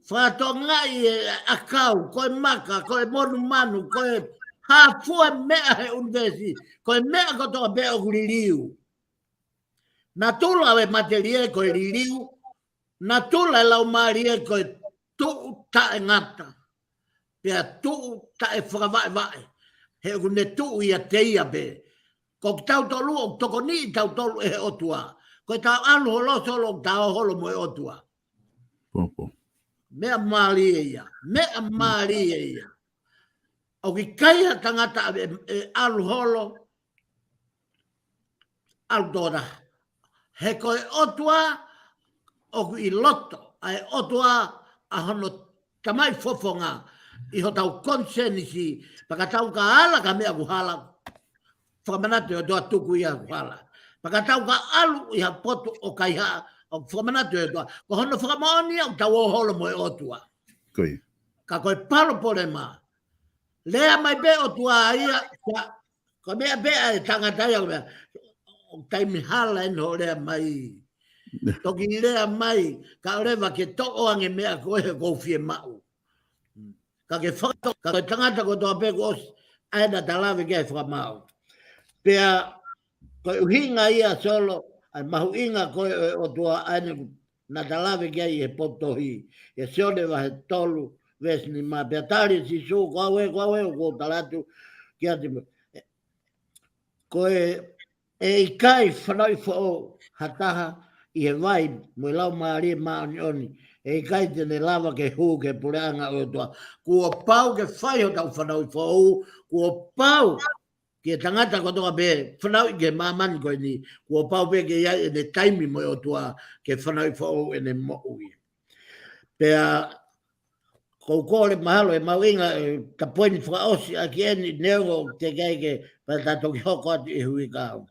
Fakatokangaʻi e ʻakau, ko e maka, ko e monumanu, ko e hā fua meʻa he ʻunivēsi, ko e meʻa kotoa pē ʻoku liliu. Natula ʻo e matelie ko e liliu, natula e laumālie ko e tuʻu taʻengata, pea tuʻu taʻefakavaʻevaʻe, he ʻoku ne tuʻu ʻiate ia pē. Ko kitautolu ʻoku tokoniʻi tautolu ʻe he ʻOtua. Ko e tau ʻalu holo Solo ʻoku tau holo mo e ʻOtua. Meʻa mālie ia. Meʻa mālie ia. ʻOku ʻikai ha tangata ʻe, ʻe ʻalu holo, ʻalu tō taha. He ko e ʻOtua ʻoku ʻi loto, ʻa e ʻOtua ʻa hono Tamai Fofonga ʻi hotau konisēnisi, pea ka tau ka ala ka meʻa ʻoku hala, fakamanatu ʻe he ʻOtua tuku ia ʻoku hala. Pea ka tau ka ʻalu ʻi ha potu ʻoku kaihaʻa, ʻoku fakamanatu ʻe he ʻOtua. Ko hono fakamoʻoni ʻoku tau ō holo mo e ʻOtua. Ka ko e palopalema, lea mai pē ʻOtua ia, ka, ko e meʻa pē ʻa e tangata ia, ko e meʻa, ʻoku taimi hala eni hoʻo lea mai. Toki lea mai, kae ʻoua leva ke toʻo ange meʻa ko ē ʻoku ou fiemaʻu. Ka ke fakato-, ka ko e tangata kotoa pē kuo ʻosi, ʻa ena ta lave ki ai fakamaau. Pea, ko e ʻuhinga ia Solo, ʻa e mahuʻinga ko ē ʻo e ʻOtua ʻa ena naʻa ta lave ki ai he potu tohi, ʻia Sione vahe tolu, veesi nima, pea tali ʻe Sīsū, ko au ē, ko au ē, ʻoku ou tala atu kiate mo-, ko e, ʻe ʻikai fanauʻi foʻou ha taha ʻi he vai mo e Laumālie Māʻoniʻoni, ʻe ʻikai te ne lava ke hū ki he puleʻanga ʻo e ʻOtua. Kuo pau ke fai hotau fanauʻi foʻou, kuo pau ki he tangata kotoa pē fanauʻi ki he māmani ko eni, kuo pau pē ke ʻi ai ʻene taimi mo e ʻOtua ke fanauʻi foʻou ʻene moʻui. Pea, ʻoku ou kole mahalo ʻe mahuʻinga, ʻe, ta poini fakaʻosi ʻaki eni neongo te kai ke pea ta toki hoko atu ʻi he hui kahaʻu.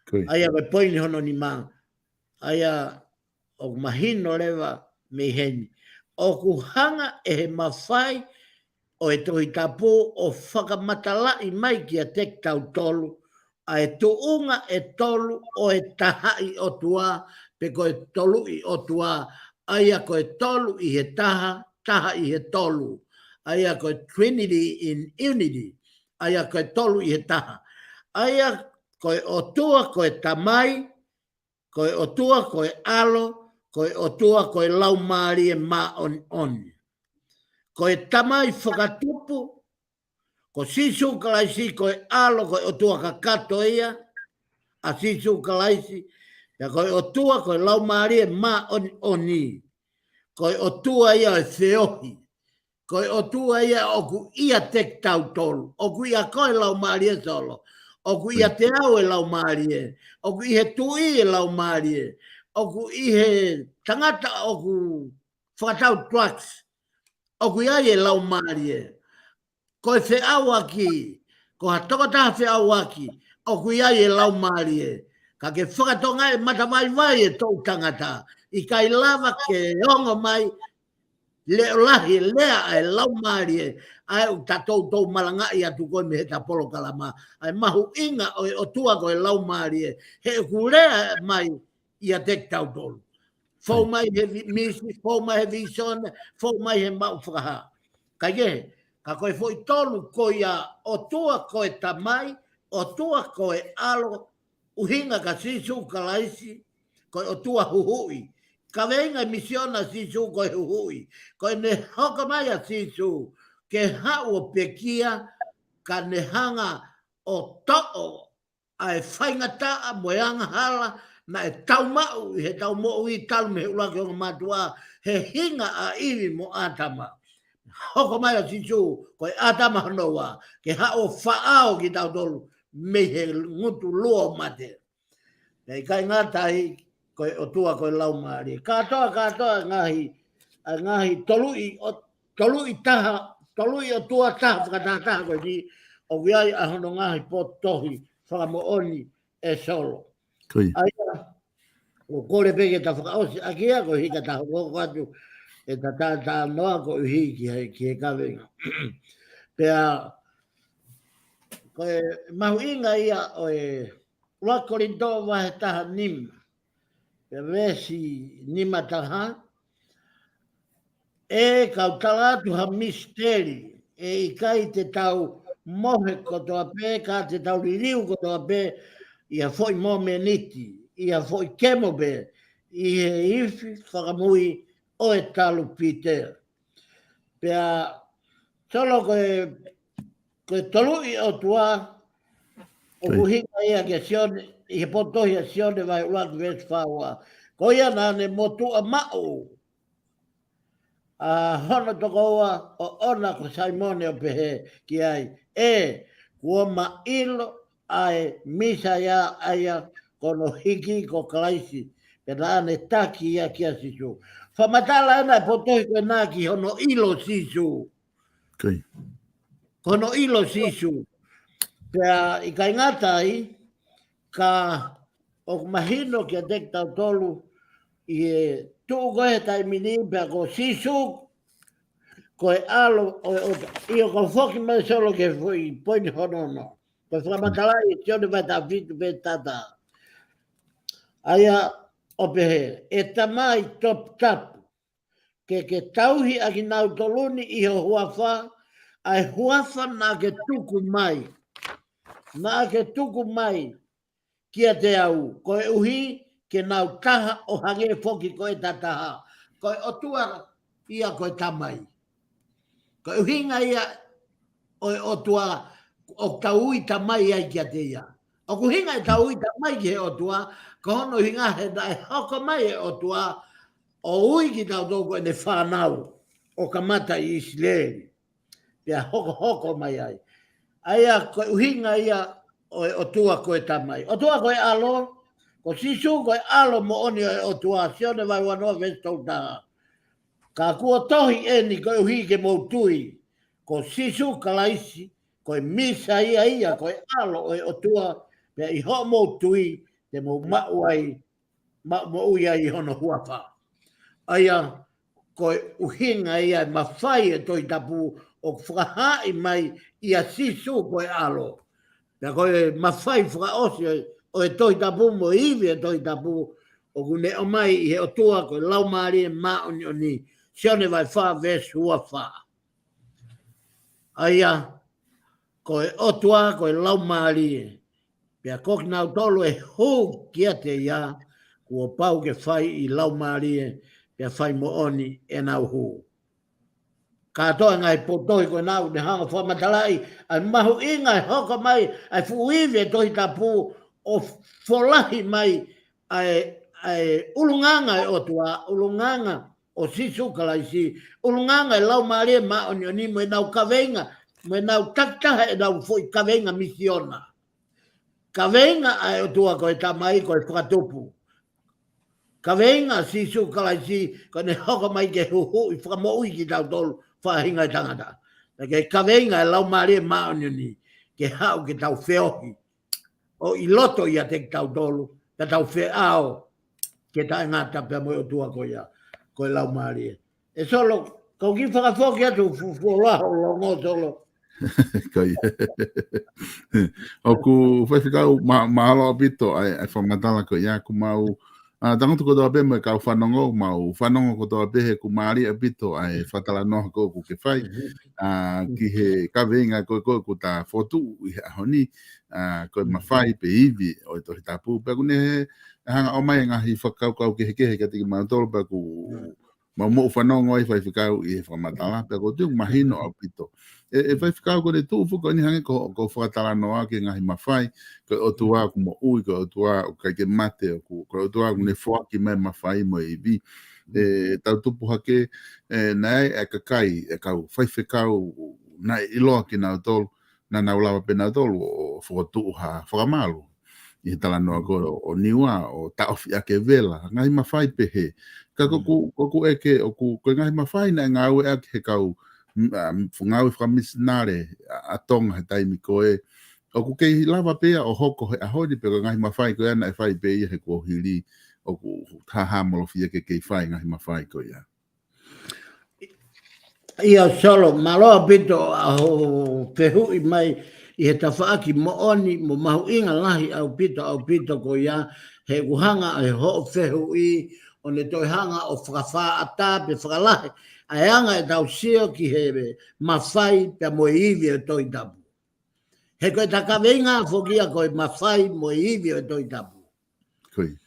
ʻA ia ko e poini hono nima. ʻA ia ʻoku mahino leva mei heni. ʻOku hanga ʻe he mafai ʻo e Tohi Tapu ʻo fakamatalaʻi mai kiate kitautolu ʻa e tuʻunga ʻe tolu ʻo e tahaʻi ʻOtua, pe ko e toluʻi ʻOtua, ʻa ia ko e tolu ʻi he taha, taha ʻi he tolu. ʻA ia ko e Trinity in Unity. ʻA ia ko e tolu ʻi he taha. ʻA ia ko e ʻOtua ko e Tamai, ko e ʻOtua ko e ʻAlo, ko e ʻOtua ko e Laumālie Māʻoniʻoni. Ko e Tamai fakatupu, ko Sīsū Kalaisi, ko e ʻAlo, ko e ʻOtua kakato ia, ʻa Sīsū Kalaisi, pea ko e ʻOtua ko e Laumālie Māʻoniʻoni. Ko e ʻOtua ia ʻo e feohi. Ko e ʻOtua ia ʻoku ʻiate kitautolu. ʻOku ʻia koe e Laumālie Solo. ʻOku ʻiate au e Laumālie. ʻOku ʻi he tuʻi e Laumālie. ʻOku ʻi he tangata ʻoku fakatau drugs. ʻOku ʻi ai e Laumālie. Ko e feʻauaki. Ko ha tokotaha feʻauaki. ʻOku ʻi ai e Laumālie. Ka ke fakatokangaʻi e matavaivai e toʻu tangata. ʻIkai lava ke ongo mai leʻo lahi e lea ʻa e Laumālie, ʻa e ʻoku ta toutou malangaʻi atu ko ē mei he ta polokalama, ʻa e mahuʻinga ʻo e ʻOtua ko e Laumālie, he ʻoku lea mai ʻiate kitautolu. Fou mai he vi-, misi, fou mai he visone, fou mai he maʻu fakahā. Ka ʻi he, ka ko e foʻi tolu ko ia ʻOtua ko e Tamai, ʻOtua ko e ʻAlo, ʻuhinga kia Sīsū Kalaisi, ko e ʻOtua huhuʻi. Kaveinga e misiona ʻa Sīsū ko e huhuʻi. Ko ʻene hoko mai ʻa Sīsū, ke haʻu ʻo pekia, ka ne hanga ʻo toʻo ʻa e faingataʻa mo e angahala naʻe taumaʻu ʻi heʻetau moʻui talu mei he ʻuluaki ongo mātuʻa, he hinga ʻa ʻIvi mo ʻĀtama. Hoko mai ʻa Sīsū, ko e ʻĀtama hono ua, ke haʻu ʻo faʻao kitautolu mei he ngutu lua ʻo mate. Pea ʻikai ngata ai, ko e ʻOtua ko e Laumālie. Kātoa, kātoa e ngaahi, ʻa e ngaahi toluʻi ʻo, toluʻi taha, toluʻi ʻOtua taha fakatahataha ko eni, ʻoku ʻi ai ʻa hono ngaahi potohi fakamoʻoni ʻe Solo. ʻA ia, ʻoku ou kole pē ke ta fakaʻosi ʻaki ia, koeʻuhi ka ta hokohoko atu ʻeta talanoa koeʻuhi ki he, ki he kaveinga. Pea, ko e mahuʻinga ia ʻo e ʻuluaki Kolinitō vahe taha nima, pea veesi nima taha, ʻE kau tala atu ha misiteli, ʻe ʻikai te tau mohe kotoa pē, ka te tau liliu kotoa pē, ʻi ha foʻi momeniti, ʻi ha foʻi kemo pē, ʻi he ifi fakamui ʻo e talupite. Pea Solo ko e, ko e toluʻi ʻOtua, ʻoku ʻuhinga ia kia Sione, ʻi he potohi ʻa Sione vahe ʻuluaki veesi fā ua. Ko ia naʻa ne motuʻa maʻu ʻa hono tokoua ʻoʻona ko Saimone ʻo pehē ki ai, ʻE, kuo ma ʻilo ʻa e Mīsaia ʻa ia ko hono hiki ko Kalaisi, pea naʻa ne taki ia kia Sīsū. Fakamatala ena e potohi ko ena ki hono ʻilo Sīsū. Ko hono ʻilo Sīsū. Pea ʻikai ngata ai, ka ʻoku mahino kiate kitautolu ʻi he tuʻu ko ē he taimi ni pea ko Sīsū, ko e ʻAlo ʻo e ʻOtua. ʻIo, ka u foki mai Solo ki he foʻi poini hono ono. Ko e fakamatalaʻi ʻe Sione vahe taha fitu veesi taha taha. ʻA ia ʻo pehē, ʻE Tamai toputapu, ke ke tauhi ʻa kinautolu ni ʻi ho huafa, ʻa e huafa naʻa ke tuku mai. Naʻa ke tuku mai kiate au, koeʻuhi ke nau taha ʻo hangē foki ko ʻeta taha. Ko e ʻOtua ia ko e Tamai. Ko e ʻuhinga ia ʻo e ʻOtua ʻoku tau ui Tamai ai kiate ia. ʻOku ʻuhinga ʻetau ui Tamai ki he ʻOtua, ko hono ʻuhinga he naʻe hoko mai e ʻOtua ʻo ui kitautolu ko ʻene fānau, ʻo kamata ʻi ʻIsileli. Pea hokohoko mai ai. ʻA ia ko e ʻuhinga ia ʻo e ʻOtua ko e Tamai. ʻOtua ko e ʻAlo, ko Sīsū ko e ʻAlo moʻoni ʻo e ʻOtua, Sione vahe uanoa veesi tolu taha. Ka kuo tohi eni koeʻuhi ke mou tui ko Sīsū Kalaisi, ko e Mīsaia ia, ko e ʻAlo ʻo e ʻOtua, pea ʻi hoʻomou tui te mou maʻu ai, maʻu moʻui ai ʻi hono huafa. ʻA ia, ko e ʻuhinga ia e mafai e Tohi Tapu ʻoku fakahaaʻi mai ʻia Sīsū ko e ʻAlo. Pea ko e mafai fakaʻosi ʻo e, ʻo e Tohi Tapu mo e ivi e Tohi Tapu ʻoku ne ʻomai ʻe he ʻOtua ko e Laumālie Māʻoniʻoni, Sione vahe fā veesi ua fā. ʻA ia, ko e ʻOtua, ko e Laumālie. Pea ko kinautolu ʻe hū kiate ia, kuo pau ke fai ʻi laumālie, pea fai moʻoni ʻenau hū. Kātoa e ngaahi potu tohi ko ena ʻoku ne hanga ʻo fakamatalaʻi ʻa e mahuʻinga e hoko mai ʻa e fuʻu ivi e Tohi Tapu ʻo folahi mai ʻa e, ʻa e ʻulungaanga e ʻOtua, ʻulungaanga ʻo Sīsū Kalaisi, ʻulungaanga e Laumālie Māʻoniʻoni mo ʻenau kaveinga, mo ʻenau takitaha ʻenau foʻi kaveinga misiona. Kaveinga ʻa e ʻOtua ko e Tamai ko e Fakatupu. Kaveinga Sīsū Kalaisi ko ʻene hoko mai ke huhuʻi fakamoʻui kitautolu faʻahinga e tangata. Pea ko e kaveinga e Laumālie Māʻoniʻoni ke haʻu ke tau feohi ʻo ʻi loto ʻiate kitautolu, ka tau feʻao ke taʻengata pea mo e ʻOtua ko ia, ko e Laumālie. ʻE Solo, kau kiʻi fakafoki atu fu-, fuoloa hoʻo longo, Solo. Ko ia. ʻOku faifekau ma-, mahalo ʻaupito ʻa e, ʻa e fakamatala ko ia ʻoku mau, ʻa, tangutu kotoa pē mo e kau fanongo, mau fanongo kotoa pē he ʻoku mālie ʻaupito ʻa e fakatalanoa ko ē ʻoku ke fai. ʻA, ki he kaveinga ko ē ko ē ʻoku ta fokotuʻu ʻi he ʻaho ni, ʻa, ko e mafai pe ivi ʻo e Tohi Tapu. Pea ʻoku ne hanga ʻo ʻomai e ngaahi fakakaukau kehekehe kiate kimautolu, pea ʻoku mau moʻu fanongo ai faifekau ʻi he fakamatala, pea ʻoku ou tui ʻoku mahino ʻaupito. ʻE, ʻe faifekau ko ʻene tuʻu foki ko eni hangē ko, ko e fakatalanoa ki he ngaahi mafai, ko e ʻOtua ʻoku moʻui, ko e ʻOtua ʻoku ʻikai ke mate, ʻoku, ko e ʻOtua ʻoku ne foaki mai mafai mo e ivi. ʻE, tau tupu hake, ʻe, naʻe ʻi ai e kakai, e kau faifekau, naʻe ʻiloa kinautolu, naʻa nau lava pē nautolu ʻo, ʻo fokotuʻu ha fakamalu ʻi he talanoa ko ē ʻo, ʻo Niua, ʻo taʻofi ʻaki e vela, ngaahi mafai pehē. Ka ʻoku, ʻoku ʻeke, ʻoku, ko e ngaahi mafai naʻe ngāueʻaki he kau, m-, ʻa, m-, ngāue fakamisinale ʻa, ʻa Tonga he taimi ko ē. ʻOku kei lava pē ia ʻo hoko he ʻaho ni pe ko e ngaahi mafai ko ia naʻe fai pē ia he kuohili, ʻoku hāhāmolofia ke kei fai ngaahi mafai ko ia. ʻIo Solo, mālō ʻaupito ʻa hoʻo fehuʻi mai ʻi he tafaʻaki moʻoni mo mahuʻinga lahi ʻaupito, ʻaupito ko ia, he ʻoku hanga ʻe hoʻo fehuʻi ʻo ne toe hanga ʻo fakafāʻata pe fakalahi ʻa e anga ʻetau sio ki he mafai pea mo e ivi ʻo e Tohi Tapu. He ko e ta kaveinga foki ia ko e mafai mo e ivi ʻo e Tohi Tapu. Ko ia.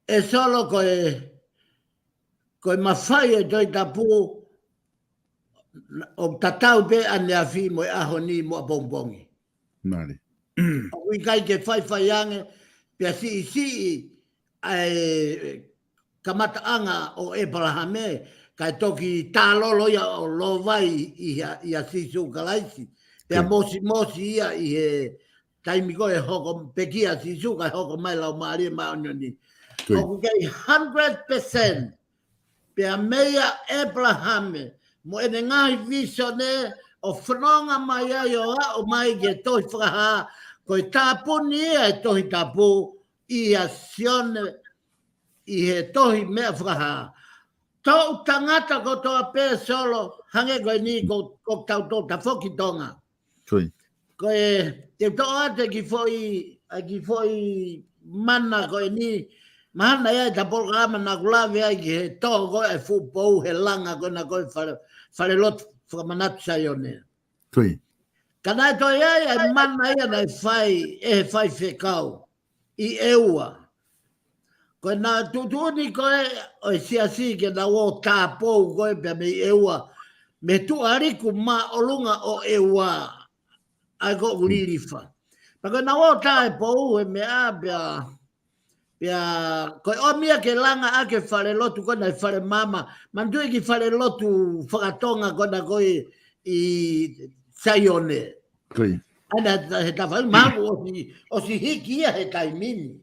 ʻE Solo, ko e, ko e mafai ʻo e Tohi Tapu ʻoku tatau pē ʻaneafi mo e ʻaho ni mo ʻapongipongi. Mālie. ʻOku ʻikai ke faifai ange pea siʻisiʻi ʻa e kamataʻanga ʻo ʻĒpalahame, kae toki tālolo ia ʻo lōvai ʻia, ʻia Sīsū Kalaisi. Pea mosimosi ia ʻi he taimi ko ē hoko pekia Sīsū kae hoko mai Laumālie Māʻoniʻoni. ʻOku kei hundred percent pea meia ʻĒpalahame mo ʻene ngaahi vīsone ʻo fononga mai ai ʻo aʻu mai ki he tohi Fakahā, ko e tāpuni ia e Tohi Tapu ʻia Sione ʻi he tohi Meʻa Fakahā. Toʻu tangata kotoa pē Solo, hangē ko eni ko, ko tautolu tafoki Tonga. Ko e, te u toʻo atu e kiʻi foʻi, ʻa e kiʻi foʻi mana ko eni, mahalo naʻe ʻi ai e ta polokalama naʻa ku lave ai ki he tō ko ē ʻa e fuʻu pou he langa ko ena ko e fale, falelotu fakamanatu Saione. Ko ia. Ka naʻe toe ʻi ai e mana ia naʻe fai ʻe he faifekau ʻi ʻEua. Ko ʻena tuʻutuʻuni ko ē ʻo e siasi ke nau ō tā pou ko ē pea mei ʻEua, mei he tuʻa liku māʻolunga ʻo ʻEua, ʻa ia ko ʻoku lilifa. Pea ko ʻena ō tā e pou he meʻa pea, pea ko e ʻomi ia ke langa ʻaki e falelotu ko ena ʻi Falemaama, manatuʻi e kiʻi falelotu fakatonga ko ena ko ē ʻi Saione. Ko ia. ʻA ia naʻe, he ta fai maku ʻosi, ʻosi hiki ia he taimi ni.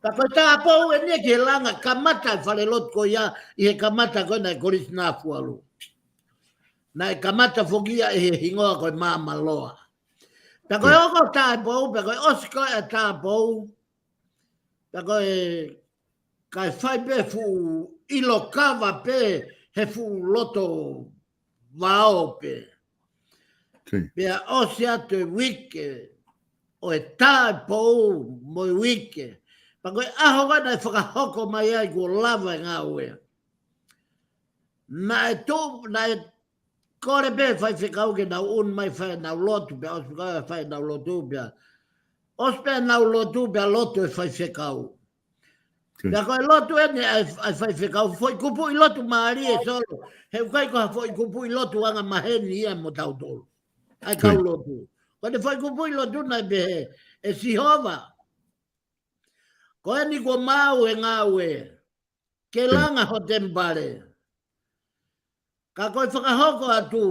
Ka ko e tāpou eni ia ki he langa kamata e falelotu ko ia ʻi he kamata ko ē naʻe Kolisi Nafualu. Naʻe kamata foki ia ʻe he hingoa ko e Māmaloa. Pea ko e ʻOku tāpou, pea ko e ʻosi ko ē ʻa e tāpou, pea ko e kae fai pē fuʻu ʻilo kava pē he fuʻu loto vao pē. Pea ʻosi atu e uike ʻo e tāpou mo e uike. Pea ko e ʻaho ko ē naʻe fakahoko mai ai kuo lava e ngāue. Naʻe tō, naʻe kole pē faifekau ke nau ʻunu mai fai ʻenau lotu, pea ʻosi pē ko ē fai ʻenau lotu, pea ʻosi pē ʻenau lotu, pea lotu e faifekau. Pea ko e lotu eni ʻa e, ʻa e faifekau, foʻi kupuʻi lotu mālie Solo. He ʻoku ʻikai ko ha foʻi kupuʻi lotu anga maheni ia mo tautolu. ʻA e kau lotu. Ko ʻene foʻi kupuʻi lotu naʻe pehē, ʻE Sihova, ko eni kuo maau e ngāue ke langa ho temipale. Ka ko e fakahoko atu,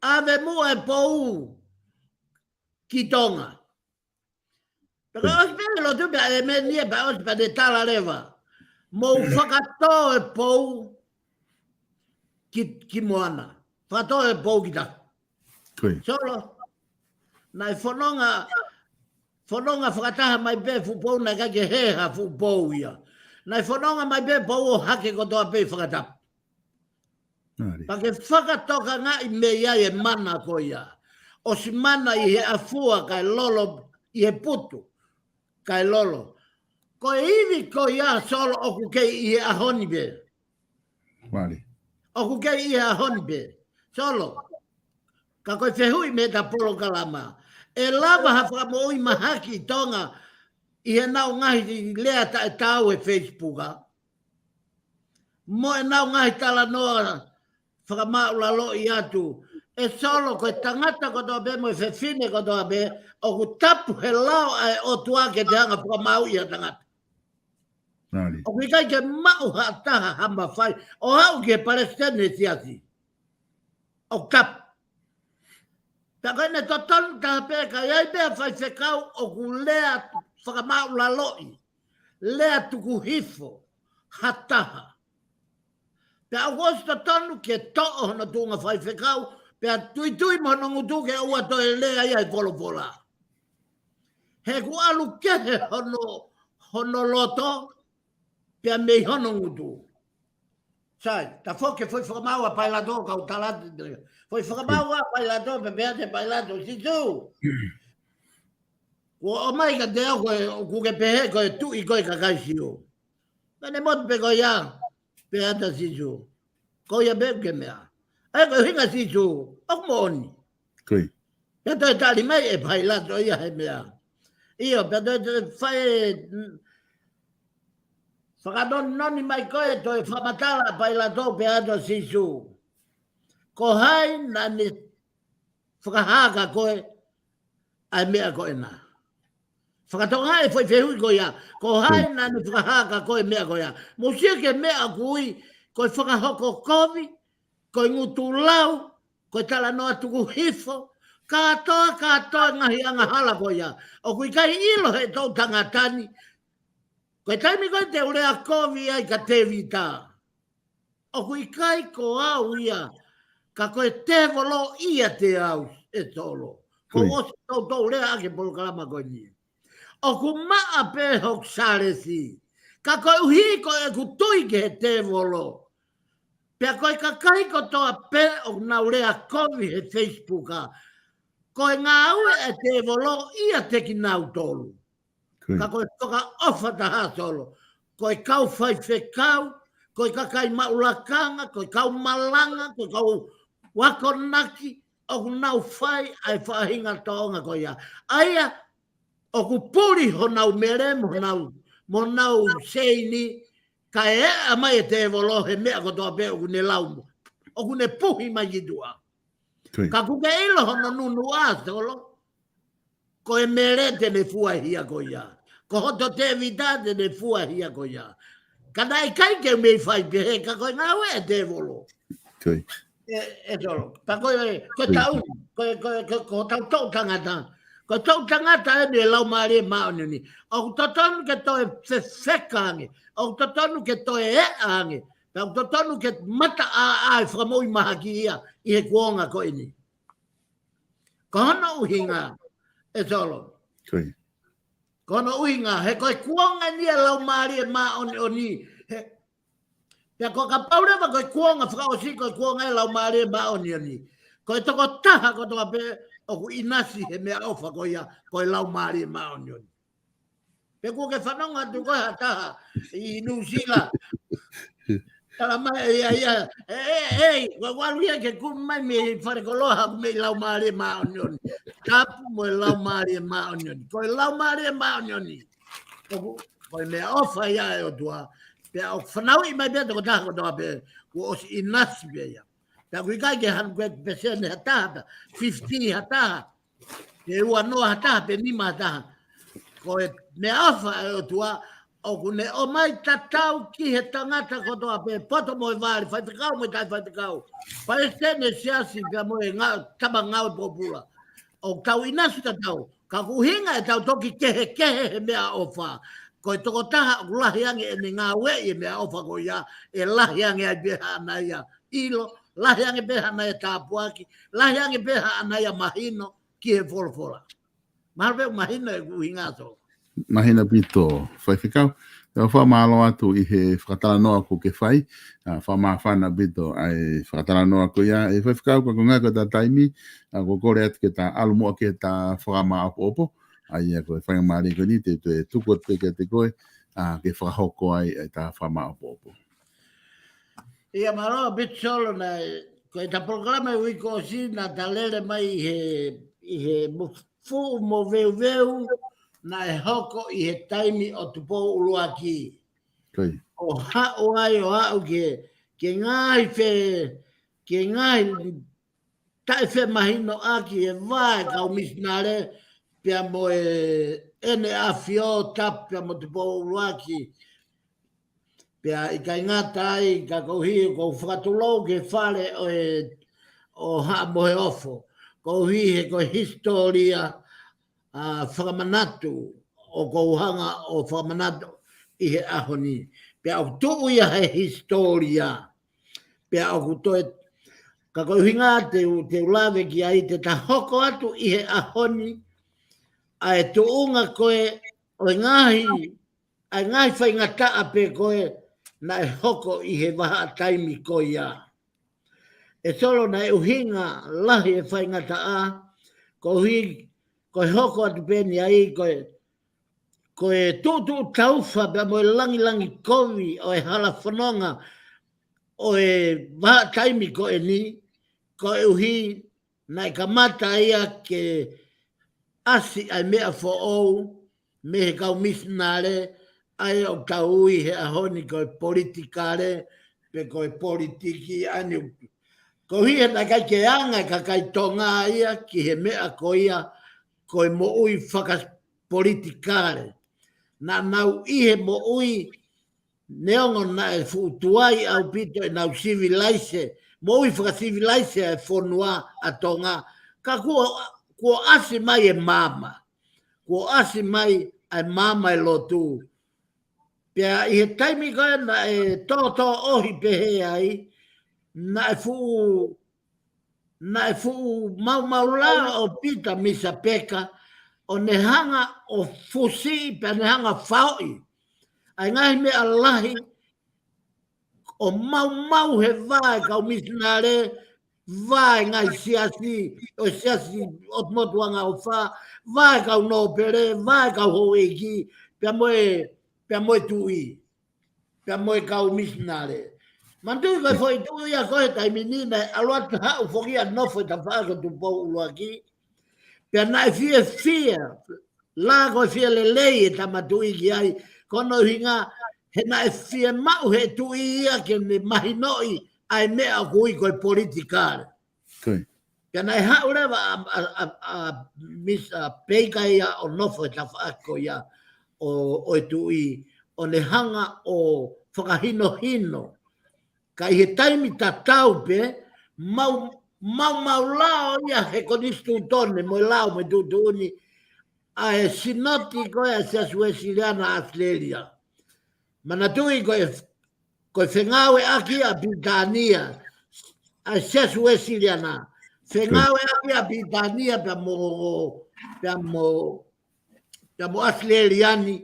ʻave muʻa e pou ki Tonga. Pea ka ʻosi pē e lotu pea ʻēmeni ia pea ʻosi pea ne tala leva. Mou fakatō e pou ki, ki moana. Fakatō e pou ki tahi. Solo. Naʻe fononga, fononga fakataha mai pē fuʻu pou naʻe ʻikai ke hē ha fuʻu pou ia. Naʻe fononga mai pē pou ʻo hake kotoa pē ʻi fakatapu. Pea ke fakatokangaʻi mei ai e mana ko ia. ʻOsi mana ʻi he ʻafua kae lolo ʻi he putu. Kae lolo. Ko e ivi ko ia Solo ʻoku kei ʻi he ʻaho ni pē. ʻOku kei ʻi he ʻaho ni pē. Solo. Ka ko e fehuʻi mei heʻeta polokalama. ʻE lava ha fakamoʻui mahaki ʻi Tonga ʻi heʻenau ngaahi lea taʻetaau he Facebook, ʻa? Mo ʻenau ngaahi talanoa fakamāʻulaloʻi atu. ʻE Solo ko e tangata kotoa pē mo e fefine kotoa pē, ʻoku tapu he lao ʻa e ʻOtua ke te hanga fakamaauʻi ha tangata. ʻOku ʻikai ke maʻu ha taha ha mafai, ʻo aʻu ki he palesiteni e siasi. ʻOku tapu. Pea ko ʻene totonu taha pē ka ʻi ai pē ha faifekau ʻoku lea fakamāʻulaloʻi, lea tuku hifo ha taha. Pea ʻoku ʻosi totonu ke toʻo hono tuʻunga faifekau, pea tuitui mo hono ngutu ke ʻoua toe lea ia he folofola. He ʻoku ʻalu kehe hono, hono loto, pea mei hono ngutu. Sai, ta foki foʻi fakamaau ʻa Pailato kau tala atu. Foʻi fakamaau ʻa Pailato, pea pehē atu ʻe Pailato, Sīsū. Kuo ʻomai kiate au ko e, ʻoku ke pehē ko e tuʻi koe ʻa e kakai Siu. Pea ne motu pē ko ia, pehē atu ʻa Sīsū. Ko ia pē ke meʻa. ʻAi ko e ʻuhinga Sīsū, ʻoku moʻoni. Pea toe tali mai ʻe Pailato ia he meʻa. ʻIo, pea toe, toe fai, mm, fakanononi mai ko ē toe fakamatala ʻa Pailato pehē atu ʻa Sīsū. Ko hai naʻa ne fakahā kia koe ʻa e meʻa ko ena? Fakatokangaʻi e foʻi fehuʻi ko ia. Ko hai naʻa ne fakahā kia koe e meʻa ko ia? Mou sio ki he meʻa ʻoku ui, ko e fakahoko kovi, ko e ngutu lau, ko e talanoa tuku hifo, kātoa, kātoa e ngaahi angahala ko ia. ʻOku ʻikai ʻilo he toʻutangata ni. Ko e taimi ko ē te u lea kovi ai kia Tēvita. ʻOku ʻikai ko au ia, ka ko e tēvolo ia te au ʻe Solo. Ko ʻosi toutou lea ʻaki e polokalama ko eni. ʻOku maʻa pē hoku Sālesi. Ka koeʻuhi ko ʻeku tui ki he tēvolo. Pea ko e kakai kotoa pē ʻoku nau lea kovi he Facebook ʻa. Ko e ngāue ʻa e tēvolo ia te kinautolu. Ka ko e fakaʻofa taha Solo. Ko e kau faifekau, ko e kakai maʻu lakanga, ko e kau malanga, ko e kau akonaki, ʻoku nau fai ʻa e faʻahinga tōʻonga ko ia. ʻA ia, ʻoku puli honau mele, mo honau, mo honau seini, kae ʻeʻa mai e tēvolo he meʻa kotoa pē ʻoku ne lau mo. ʻOku ne puhi mai ki tuʻa. Ka ʻoku ke ʻilo hono nunuʻa Solo. Ko e mele te ne fuahia ko ia. Ko hoto Tēvita te ne fuahia ko ia. Ka naʻe ʻikai ke mei fai pehē ka ko e ngāue ʻa e tēvolo. ʻE, ʻe Solo. Pea ko e, ko e taʻu, ko e, ko e, ko e, ko hotau toʻutangata. Ko e toʻutangata eni e Laumālie Māʻoniʻoni. ʻOku totonu ke toe fefeka ange. ʻOku totonu ke toe eʻa ange. Pea ʻoku totonu ke mata ʻā ʻā e fakamoʻui mahaki ia ʻi he kuonga ko eni. Ko hono ʻuhinga, ʻe Solo. Ko hono ʻuhinga, he ko e kuonga eni e Laumālie Māʻoniʻoni. He, pea ko kapau leva ko e kuonga fakaʻosi ko e kuonga e Laumālie Māʻoniʻoni, ko e tokotaha kotoa pē ʻoku ʻinasi he meʻaʻofa ko ia, ko e Laumālie Māʻoniʻoni. Pe kuo ke fanongo atu koe ha taha ʻi Nuʻusila. Tala mai, ia, ia, e, e, e, ua, ua luia ke kumi mai mei falekoloa haʻaku meʻi Laumālie Māʻoniʻoni. Tapu mo e Laumālie Māʻoniʻoni. Ko e Laumālie Māʻoniʻoni. ʻOku, ko e meʻaʻofa ia e ʻOtua. Pea ʻoku fanauʻi mai pē tokotaha kotoa pē, kuo ʻosi ʻinasi pē ia. Pea ʻoku ʻikai ke hanu ke pesene ha taha, fifty ha taha. Pe ua noa ha taha, pe nima ha taha. Ko e meʻaʻofa e ʻOtua, ʻoku ne ʻomai tatau ki he tangata kotoa pē, poto mo e vali, faifekau mo e taʻe faifekau. Palesiteni siasi pea mo e ngā, tama ngāue pōpula. ʻOku tau ʻinasi tatau, ka ʻoku ʻuhinga ʻetau toki kehekehe he meʻaʻofa. Ko e tokotaha ʻoku lahi ange ʻene ngāueʻi e meʻaʻofa ko ia, ʻe lahi ange ai pē haʻana ia ʻilo, lahi ange pē haʻana ia tāpuaki, lahi ange pē haʻana ia mahino ki he folofola. Mahalo pē ʻoku mahino e ʻuhinga, Solo. Mahino ʻaupito, faifekau. ʻOku ou fakamālō atu ʻi he fakatalanoa kuo ke fai, ʻa, fakamāfana ʻaupito ʻa e fakatalanoa ko ia, ʻe faifekau, ka ko e ngata ko ʻeta taimi, ʻa, ʻoku ou kole atu ke ta ʻalu muʻa ki heʻeta fakamāʻopoʻopo, ʻa ia ko e faingamālie ko eni te, te tuku atu pē kiate koe, ʻa, ke fakahoko ai ʻeta fakamāʻopoʻopo. Ia, mālō ʻaupito, Solo, naʻe, ko ʻeta polokalama e uike kuo ʻosi naʻa ta lele mai ʻi he, ʻi he mo-, fuʻu moveuveu naʻe hoko ʻi he taimi ʻo Tupou ʻUluaki. Ko ia. ʻO haʻu ai ʻo aʻu ke, ke ngaahi fe-, ke ngaahi taʻefemahinoʻaki e vā e kau misinale pea mo e ʻEne ʻAfio, tapu pea mo Tupou ʻUluaki. Pea ʻikai ngata ai, ka koeʻuhi ko e fakatulou ki he fale ʻo e, ʻo Haʻa Moheofo. Koeʻuhi he ko e hisitōlia, ʻa, fakamanatu, ʻoku ou hanga ʻo fakamanatu ʻi he ʻaho ni. Pea ʻoku tuʻu ia he hisitōlia. Pea ʻoku toe, ka ko e ʻuhinga te u, te u lave ki ai te ta hoko atu ʻi he ʻaho ni, ʻa e tuʻunga ko ē ʻo e ngaahi, ʻa e ngaahi faingataʻa pē ko ē naʻe hoko ʻi he vahaʻa taimi ko ia. ʻE Solo, naʻe ʻuhinga lahi e faingataʻa, koeʻuhi, ko e hoko atu pē eni ai, ko e, ko e tuʻutuʻu taufa pea mo e langilangi kovi ʻo e hala fononga ʻo e vahaʻa taimi ko eni, koeʻuhi naʻe kamata ia ke ʻasi ʻa e meʻa foʻou mei he kau misinale, ʻa ia ʻoku tau ui he ʻaho ni ko e politikale, pe ko e politiki, ʻa eni. Koeʻuhi he naʻe ʻikai ke anga e kakai Tonga ia ki he meʻa ko ia, ko e moʻui fakapolitikale. Naʻa nau ʻi he moʻui neongo naʻe fuʻu tuai ʻaupito ʻenau sivilaise, moʻui fakasivilaise ʻa e fonua ʻa Tonga, ka kuo, kuo ʻasi mai e maama. Kuo ʻasi mai ʻa e maama e lotu. Pea ʻi he taimi ko ē naʻe tōtōʻohi pehē ai, naʻe fuʻu, naʻe fuʻu maumau lao ʻo Pita Misa Peka, ʻo ne hanga ʻo fusiʻi pea ne hanga faoʻi ʻa e ngaahi meʻa lahi, ʻo maumau he vā e kau misinale, vā e ngaahi siasi, ʻo e siasi ʻo e motuʻanga ʻofa, vā e kau nōpele, vā e kau houʻeiki, pea mo e, pea mo e tuʻi, pea mo e kau misinale. Manatuʻi ko e foʻi tuʻi ia ko ē he taimi ni naʻe ʻalu atu haʻu foki ʻo nofo he tafaʻaki ʻo Tupou ʻUluaki. Pea naʻe fiefia, la ko e fie lelei e tama tuʻi ki ai, ko hono ʻuhinga he naʻe fiemaʻu he tuʻi ia ke ne mahinoʻi ʻa e meʻa ʻoku ui ko e politikale. Ko ia. Pea naʻe haʻu leva ʻa, ʻa, ʻa, ʻa Misa Peka ia ʻo nofo he tafaʻaki ko ia ʻo, ʻo e tuʻi, ʻo ne hanga ʻo fakahinohino. Ka ʻi he taimi tatau pē, mau, maumau lao ia he konisitūtone mo e lao mo e tuʻutuʻuni, ʻa e sinoti ko ē ʻa e Siasi Uēsiliana ʻAositelēlia. Manatuʻi ko e, ko e fengāueʻaki ʻa Pilitānia ʻa e Siasi Uēsiliana. Fengāueʻaki ʻa Pilitānia pea mo, pea mo, pea mo ʻAositelēlia ni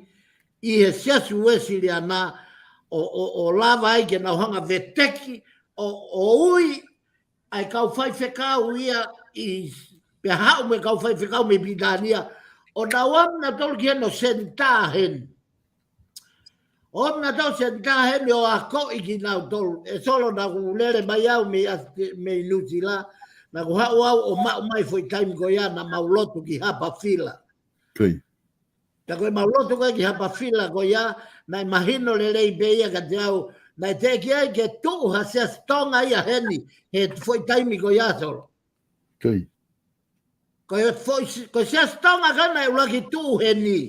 ʻi he Siasi Uēsiliana ʻo, ʻo, ʻo lava ai ke nau hanga veteki ʻo, ʻo ui ʻa e kau faifekau ia ʻi, pea haʻu mo e kau faifekau mei Pilitānia, ʻo nau ō nautolu ki heni ʻo senitā heni. ʻO nautolu senitā heni ʻo akoʻi kinautolu. ʻE Solo, naʻa ku lele mai au mei, mei Nuʻusila, naʻa ku haʻu au ʻo maʻu mai foʻi taimi ko ia naʻa mau lotu ki Haʻapai Vila. Pea ko e mau lotu ko ē ki Haʻapai Vila ko ia, naʻe mahino lelei pē ia kiate au, naʻe teʻeki ai ke tuʻu ha Siasi Tonga ia heni, he foʻi taimi ko ia, Solo. Ko e foʻi si-, ko e Siasi Tonga ka naʻe ʻuluaki tuʻu heni,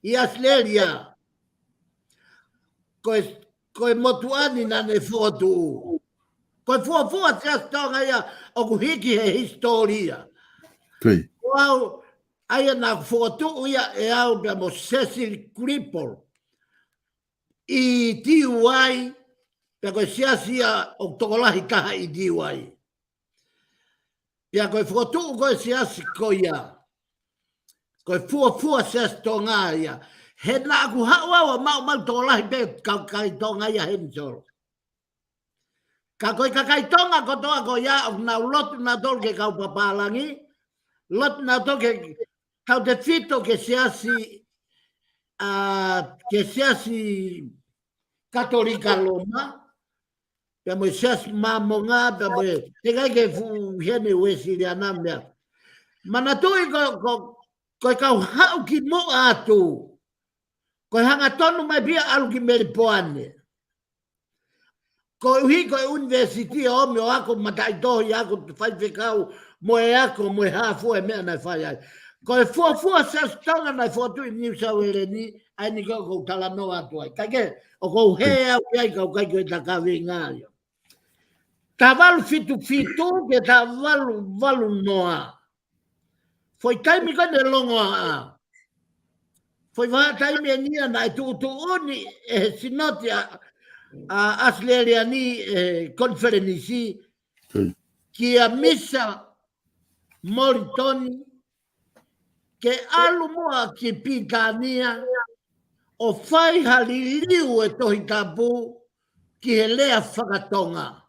ʻi ʻAositelēlia. Ko e, ko e motuʻa ni naʻa ne fokotuʻu. Ko e fuofua Siasi Tonga ia ʻoku hiki he hisitōlia. Ko au, ʻa ia naʻa ku fokotuʻu ia ʻe au pea mo Cecil Clipper ʻi Tiuai, pea ko e siasi ia ʻoku tokolahi taha ʻi Tiuai. Pea ko e fokotuʻu ko ē Siasi ko ia, ko e fuofua Siasi Tonga ia. He naʻa ku haʻu au ʻo maʻu mai tokolahi pē kakai Tonga ia heni, Solo. Ka ko e kakai Tonga kotoa ko ia ʻoku nau lotu nautolu ki he kau papālangi, lotu nautolu ki he tautefito ki he siasi, ʻa, ki he Siasi Katolika Loma, pea mo e Siasi Māmonga, pea mo e, teʻeki ai ke fuʻu heni Uēsiliana meʻa. Manatuʻi ko, ko, ko e kau haʻu ki muʻa atu, ko e hangatonu mai pē ia ʻalu ki Melipoane. Koeʻuhi ko e ʻunivēsiti ʻo ō mai ʻo ako mataʻitohi, ako faifekau, mo e ako, mo e hā fua e meʻa naʻe fai ai. Ko e fuofua Siasi Tonga naʻe fokotuʻu ʻi Niu Sau Uēlesi, ʻa eni ko ē ʻoku ou talanoa atu ai. Kae kehe, ʻoku ou hē au ki ai, ka ʻoku ʻikai ko ʻeta kaveinga ia. Taha valu fitu fitu ki he taha valu valu noa. Foʻi taimi ko ē ne longoaʻa. Foʻi vahaʻa taimi eni ia naʻe tuʻutuʻuni ʻe he sinoti ʻa, ʻa ʻAositelēlia ni, ʻe he konifelenisi, kia Misa Molitoni ke ʻalu muʻa ki Pilitānia ʻo fai ha liliu e Tohi Tapu ki he lea fakatonga.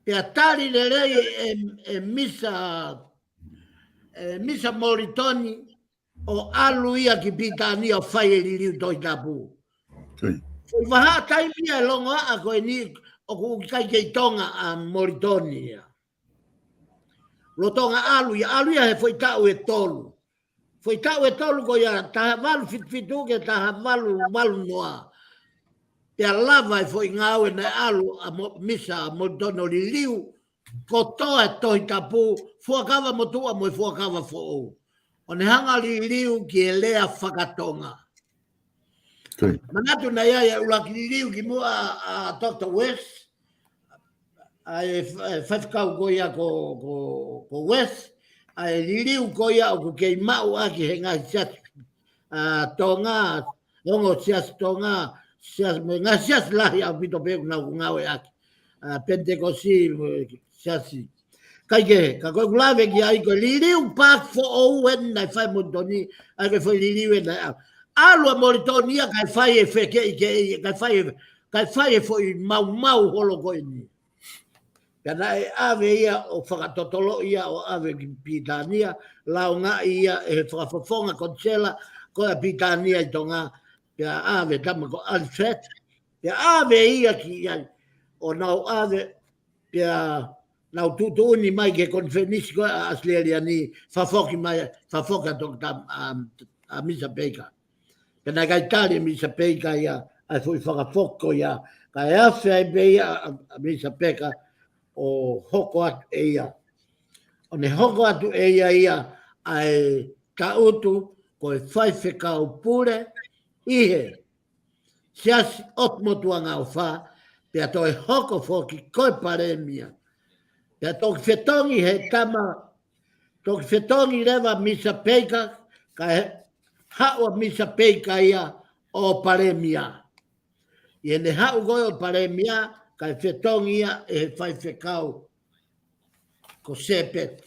Pea tali lelei ʻe, ʻe Misa, ʻe Misa Molitoni ʻo ʻalu ia ki Pilitānia ʻo fai e liliu Tohi Tapu. Foʻi vahaʻa taimi ia e longoaʻa ko eni ʻoku ʻikai kei Tonga ʻa Molitoni ia. Lolotonga ʻalu ia, ʻalu ia he foʻi taʻu ʻe tolu. Foʻi taʻu ʻe tolu ko ia taha valu fitu fitu ki he taha valu valu noa. Pea lava e foʻi ngāue naʻe ʻalu ʻa Mo-, Misa Molitoni ʻo liliu kotoa e Tohi Tapu, Fuakava Motuʻa mo e Fuakava Foʻou. ʻO ne hanga liliu ki he lea fakatonga. Manatu naʻe ʻi ai e ʻuluaki liliu ki muʻa ʻa, ʻa Doctor West, ʻa e fa-, e faifekau ko ia ko, ko, ko West, ʻa e liliu ko ia ʻoku kei maʻu ʻaki he ngaahi siasi, ʻa, Tonga, ongo siasi Tonga, siasi, mo e ngaahi siasi lahi ʻaupito pē ʻoku nau ngāueʻaki. ʻA, Penitekosi, mo e siasi. Kae kehe, ka ko ʻeku lave ki ai ko e liliu paaki foʻou eni naʻe fai ʻe Molitoni, ʻa ia ko e foʻi liliu eni naʻe ʻalu. ʻAlu ʻa Molitoni ia kae fai e fekeʻikeʻi, kae fai e, kae fai e foʻi maumau holo ko eni. Pea naʻe ʻave ia ʻo fakatotoloʻi ia ʻo ʻave ki Pilitānia, lāungaʻi ia ʻe he fakafofonga konisela ko ē ʻa Pilitānia ʻi Tonga, pea ʻave tama ko Alfred, pea ʻave ia ki ai, ʻo nau ʻave, pea nau tuʻutuʻuni mai ki he konifelenisi ko ē ʻa ʻAositelēlia ni, fakafoki mai, fakafoki ʻa Doctor, um, ʻa Misa Peika. Pea naʻe ʻikai tali ʻe Misa Peika ia ʻa e foʻi fakafoki ko ia, kae afe ai pē ia ʻa, ʻa Misa Peika ʻo hoko atu ʻe ia. ʻO ne hoko atu ʻe ia ia ʻa e tangutu ko e faifekau pule ʻi he Siasi ʻOtu Motu Angaʻofa, pea toe hoko foki ko e palēmia. Pea toki fetongi he tama toki fetongi leva Misa Peika, kae haʻu ʻa Misa Peika ia ʻo palēmia. ʻI heʻene haʻu ko ē ʻo palēmia, kae fetongi ia ʻe he faifekau ko Sepeti.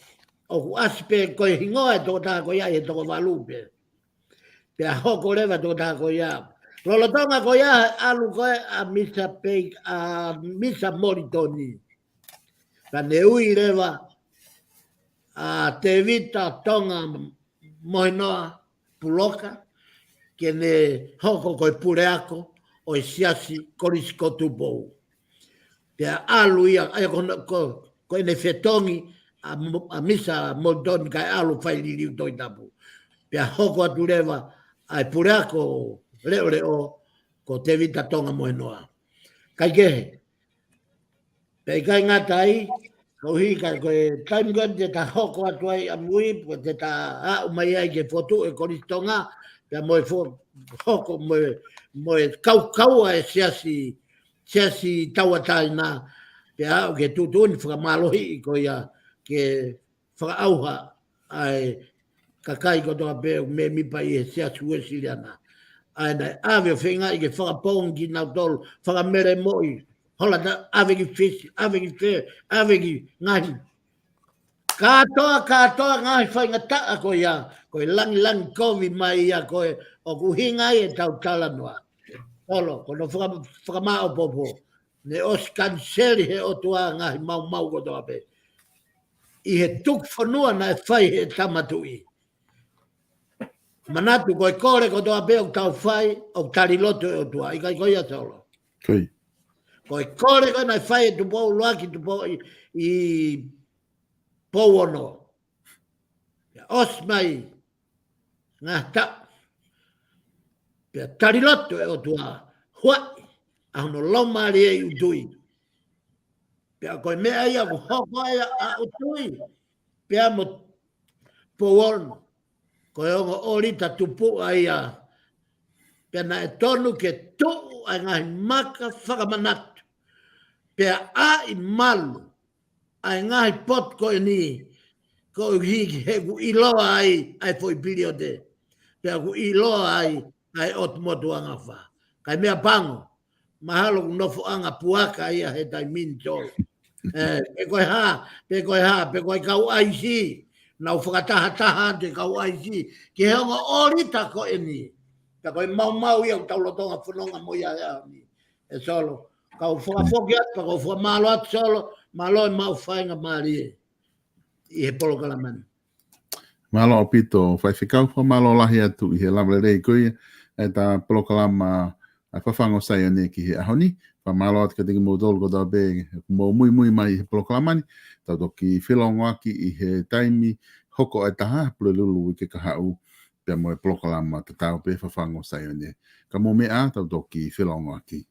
ʻOku ʻasi pē ko e hingoa e tokotaha ko ia ʻi he toko valu pē. Pea hoko leva e tokotaha ko ia. Lolotonga ko ia he ʻalu ko ē ʻa Misa Peika, ʻa Misa Molitoni. Ka ne ui leva ʻa Tevita Tonga Mohenoa Puloka, ke ne hoko ko e puleako ʻo e siasi Kolisi ko Tupou. Pea ʻalu ia, ʻa ia ko, ko, ko ʻene fetongi ʻa Mo-, ʻa Misa Molitoni kae ʻalu fai liliu Tohi Tapu. Pea hoko atu leva ʻa e puleako leʻoleʻo ko Tevita Tonga Mohenoa. Kae kehe, pea ʻikai ngata ai, koeʻuhi ka ko e taimi ko ē te ta hoko atu ai ʻamui, pe ko e te ta aʻu mai ai ke fokotuʻu e Kolisi Tonga, pea mo e fo-, hoko mo e, mo e kaukaua e siasi, siasi tauʻatāina, pea aʻu ke tuʻutuʻuni fakamālohiʻi ko ia ke fakaʻauha ʻa e kakai kotoa pē ʻoku mēmipa ʻi he Siasi Uēsiliana. ʻA ia naʻe ʻave ʻo feingaʻi ke fakapoongi kinautolu, fakamelemoʻi, hola ta ʻave ki Fisi, ʻave ki fē, ʻave ki ngaahi. Kātoa, kātoa ngaahi faingataʻa ko ia, ko e langilangi kovi mai ia ko ē, ʻoku ʻuhinga ai ʻetau talanoa. Solo, ko hono faka-, fakamāʻopoʻopo. Ne ʻosi kaniseli he ʻOtua ngaahi maumau kotoa pē. ʻI he tuku fonua naʻe fai he Tama Tuʻi. Manatu ko e kole kotoa pē ʻoku tau fai, ʻoku tali loto e ʻOtua. ʻIkai ko ia Solo. Ko ia. Ko e kole ko ē naʻe fai he Tupou ʻUluaki, Tupou ʻi, ʻi Pouono. Pea ʻosi mai ngaahi taʻu. Pea tali loto e ʻOtua, huaʻi ʻa hono Laumālie ʻi ʻUtui. Pea ko e meʻa ia ʻoku hoko ai ʻa ʻUtui pea mo Pouono, ko e ongo ʻōlita tupuʻa ia. Pea naʻe tonu ke tuʻu ʻa e ngaahi maka fakamanatu. Pea ʻai malu ʻa e ngaahi potu ko eni, koeʻuhi he ʻoku ʻiloa ai ʻa e foʻi piliote, pea ʻoku ʻiloa ai ʻa e ʻotu motu angafa. Kae meʻapango, mahalo ʻoku nofoʻanga puaka ia he taimi ni Solo. ʻE, pe ko e hā, pe ko e hā, pe ko e kau ʻaisi, nau fakatahataha atu e kau ʻaisi ki he ongo ʻōlita ko eni. Pea ko e maumau ia ʻoku tau lolotonga fononga mo ia he ʻaho ni. ʻE Solo, kau fakafoki atu, pea kau fakamālō atu Solo, mālō e maʻu faingamālie ʻi he polokalama ni. Mālō ʻaupito, Faifekau, fakamālō lahi atu ʻi he lava lelei ko ia ʻeta polokalama ʻa e Fafangu ʻo Saione ki he ʻaho ni. Fakamālō atu kiate kimoutolu kotoa pē ʻoku mou muimui mai ʻi he polokalama ni. Tau toki felōngoaki ʻi he taimi hoko ʻa e taha, Pulelulu uike kahaʻu, pea mo e polokalama tatau pē Fafangu ʻo Saione. Ka mou meʻa ā, tau toki felōngoaki.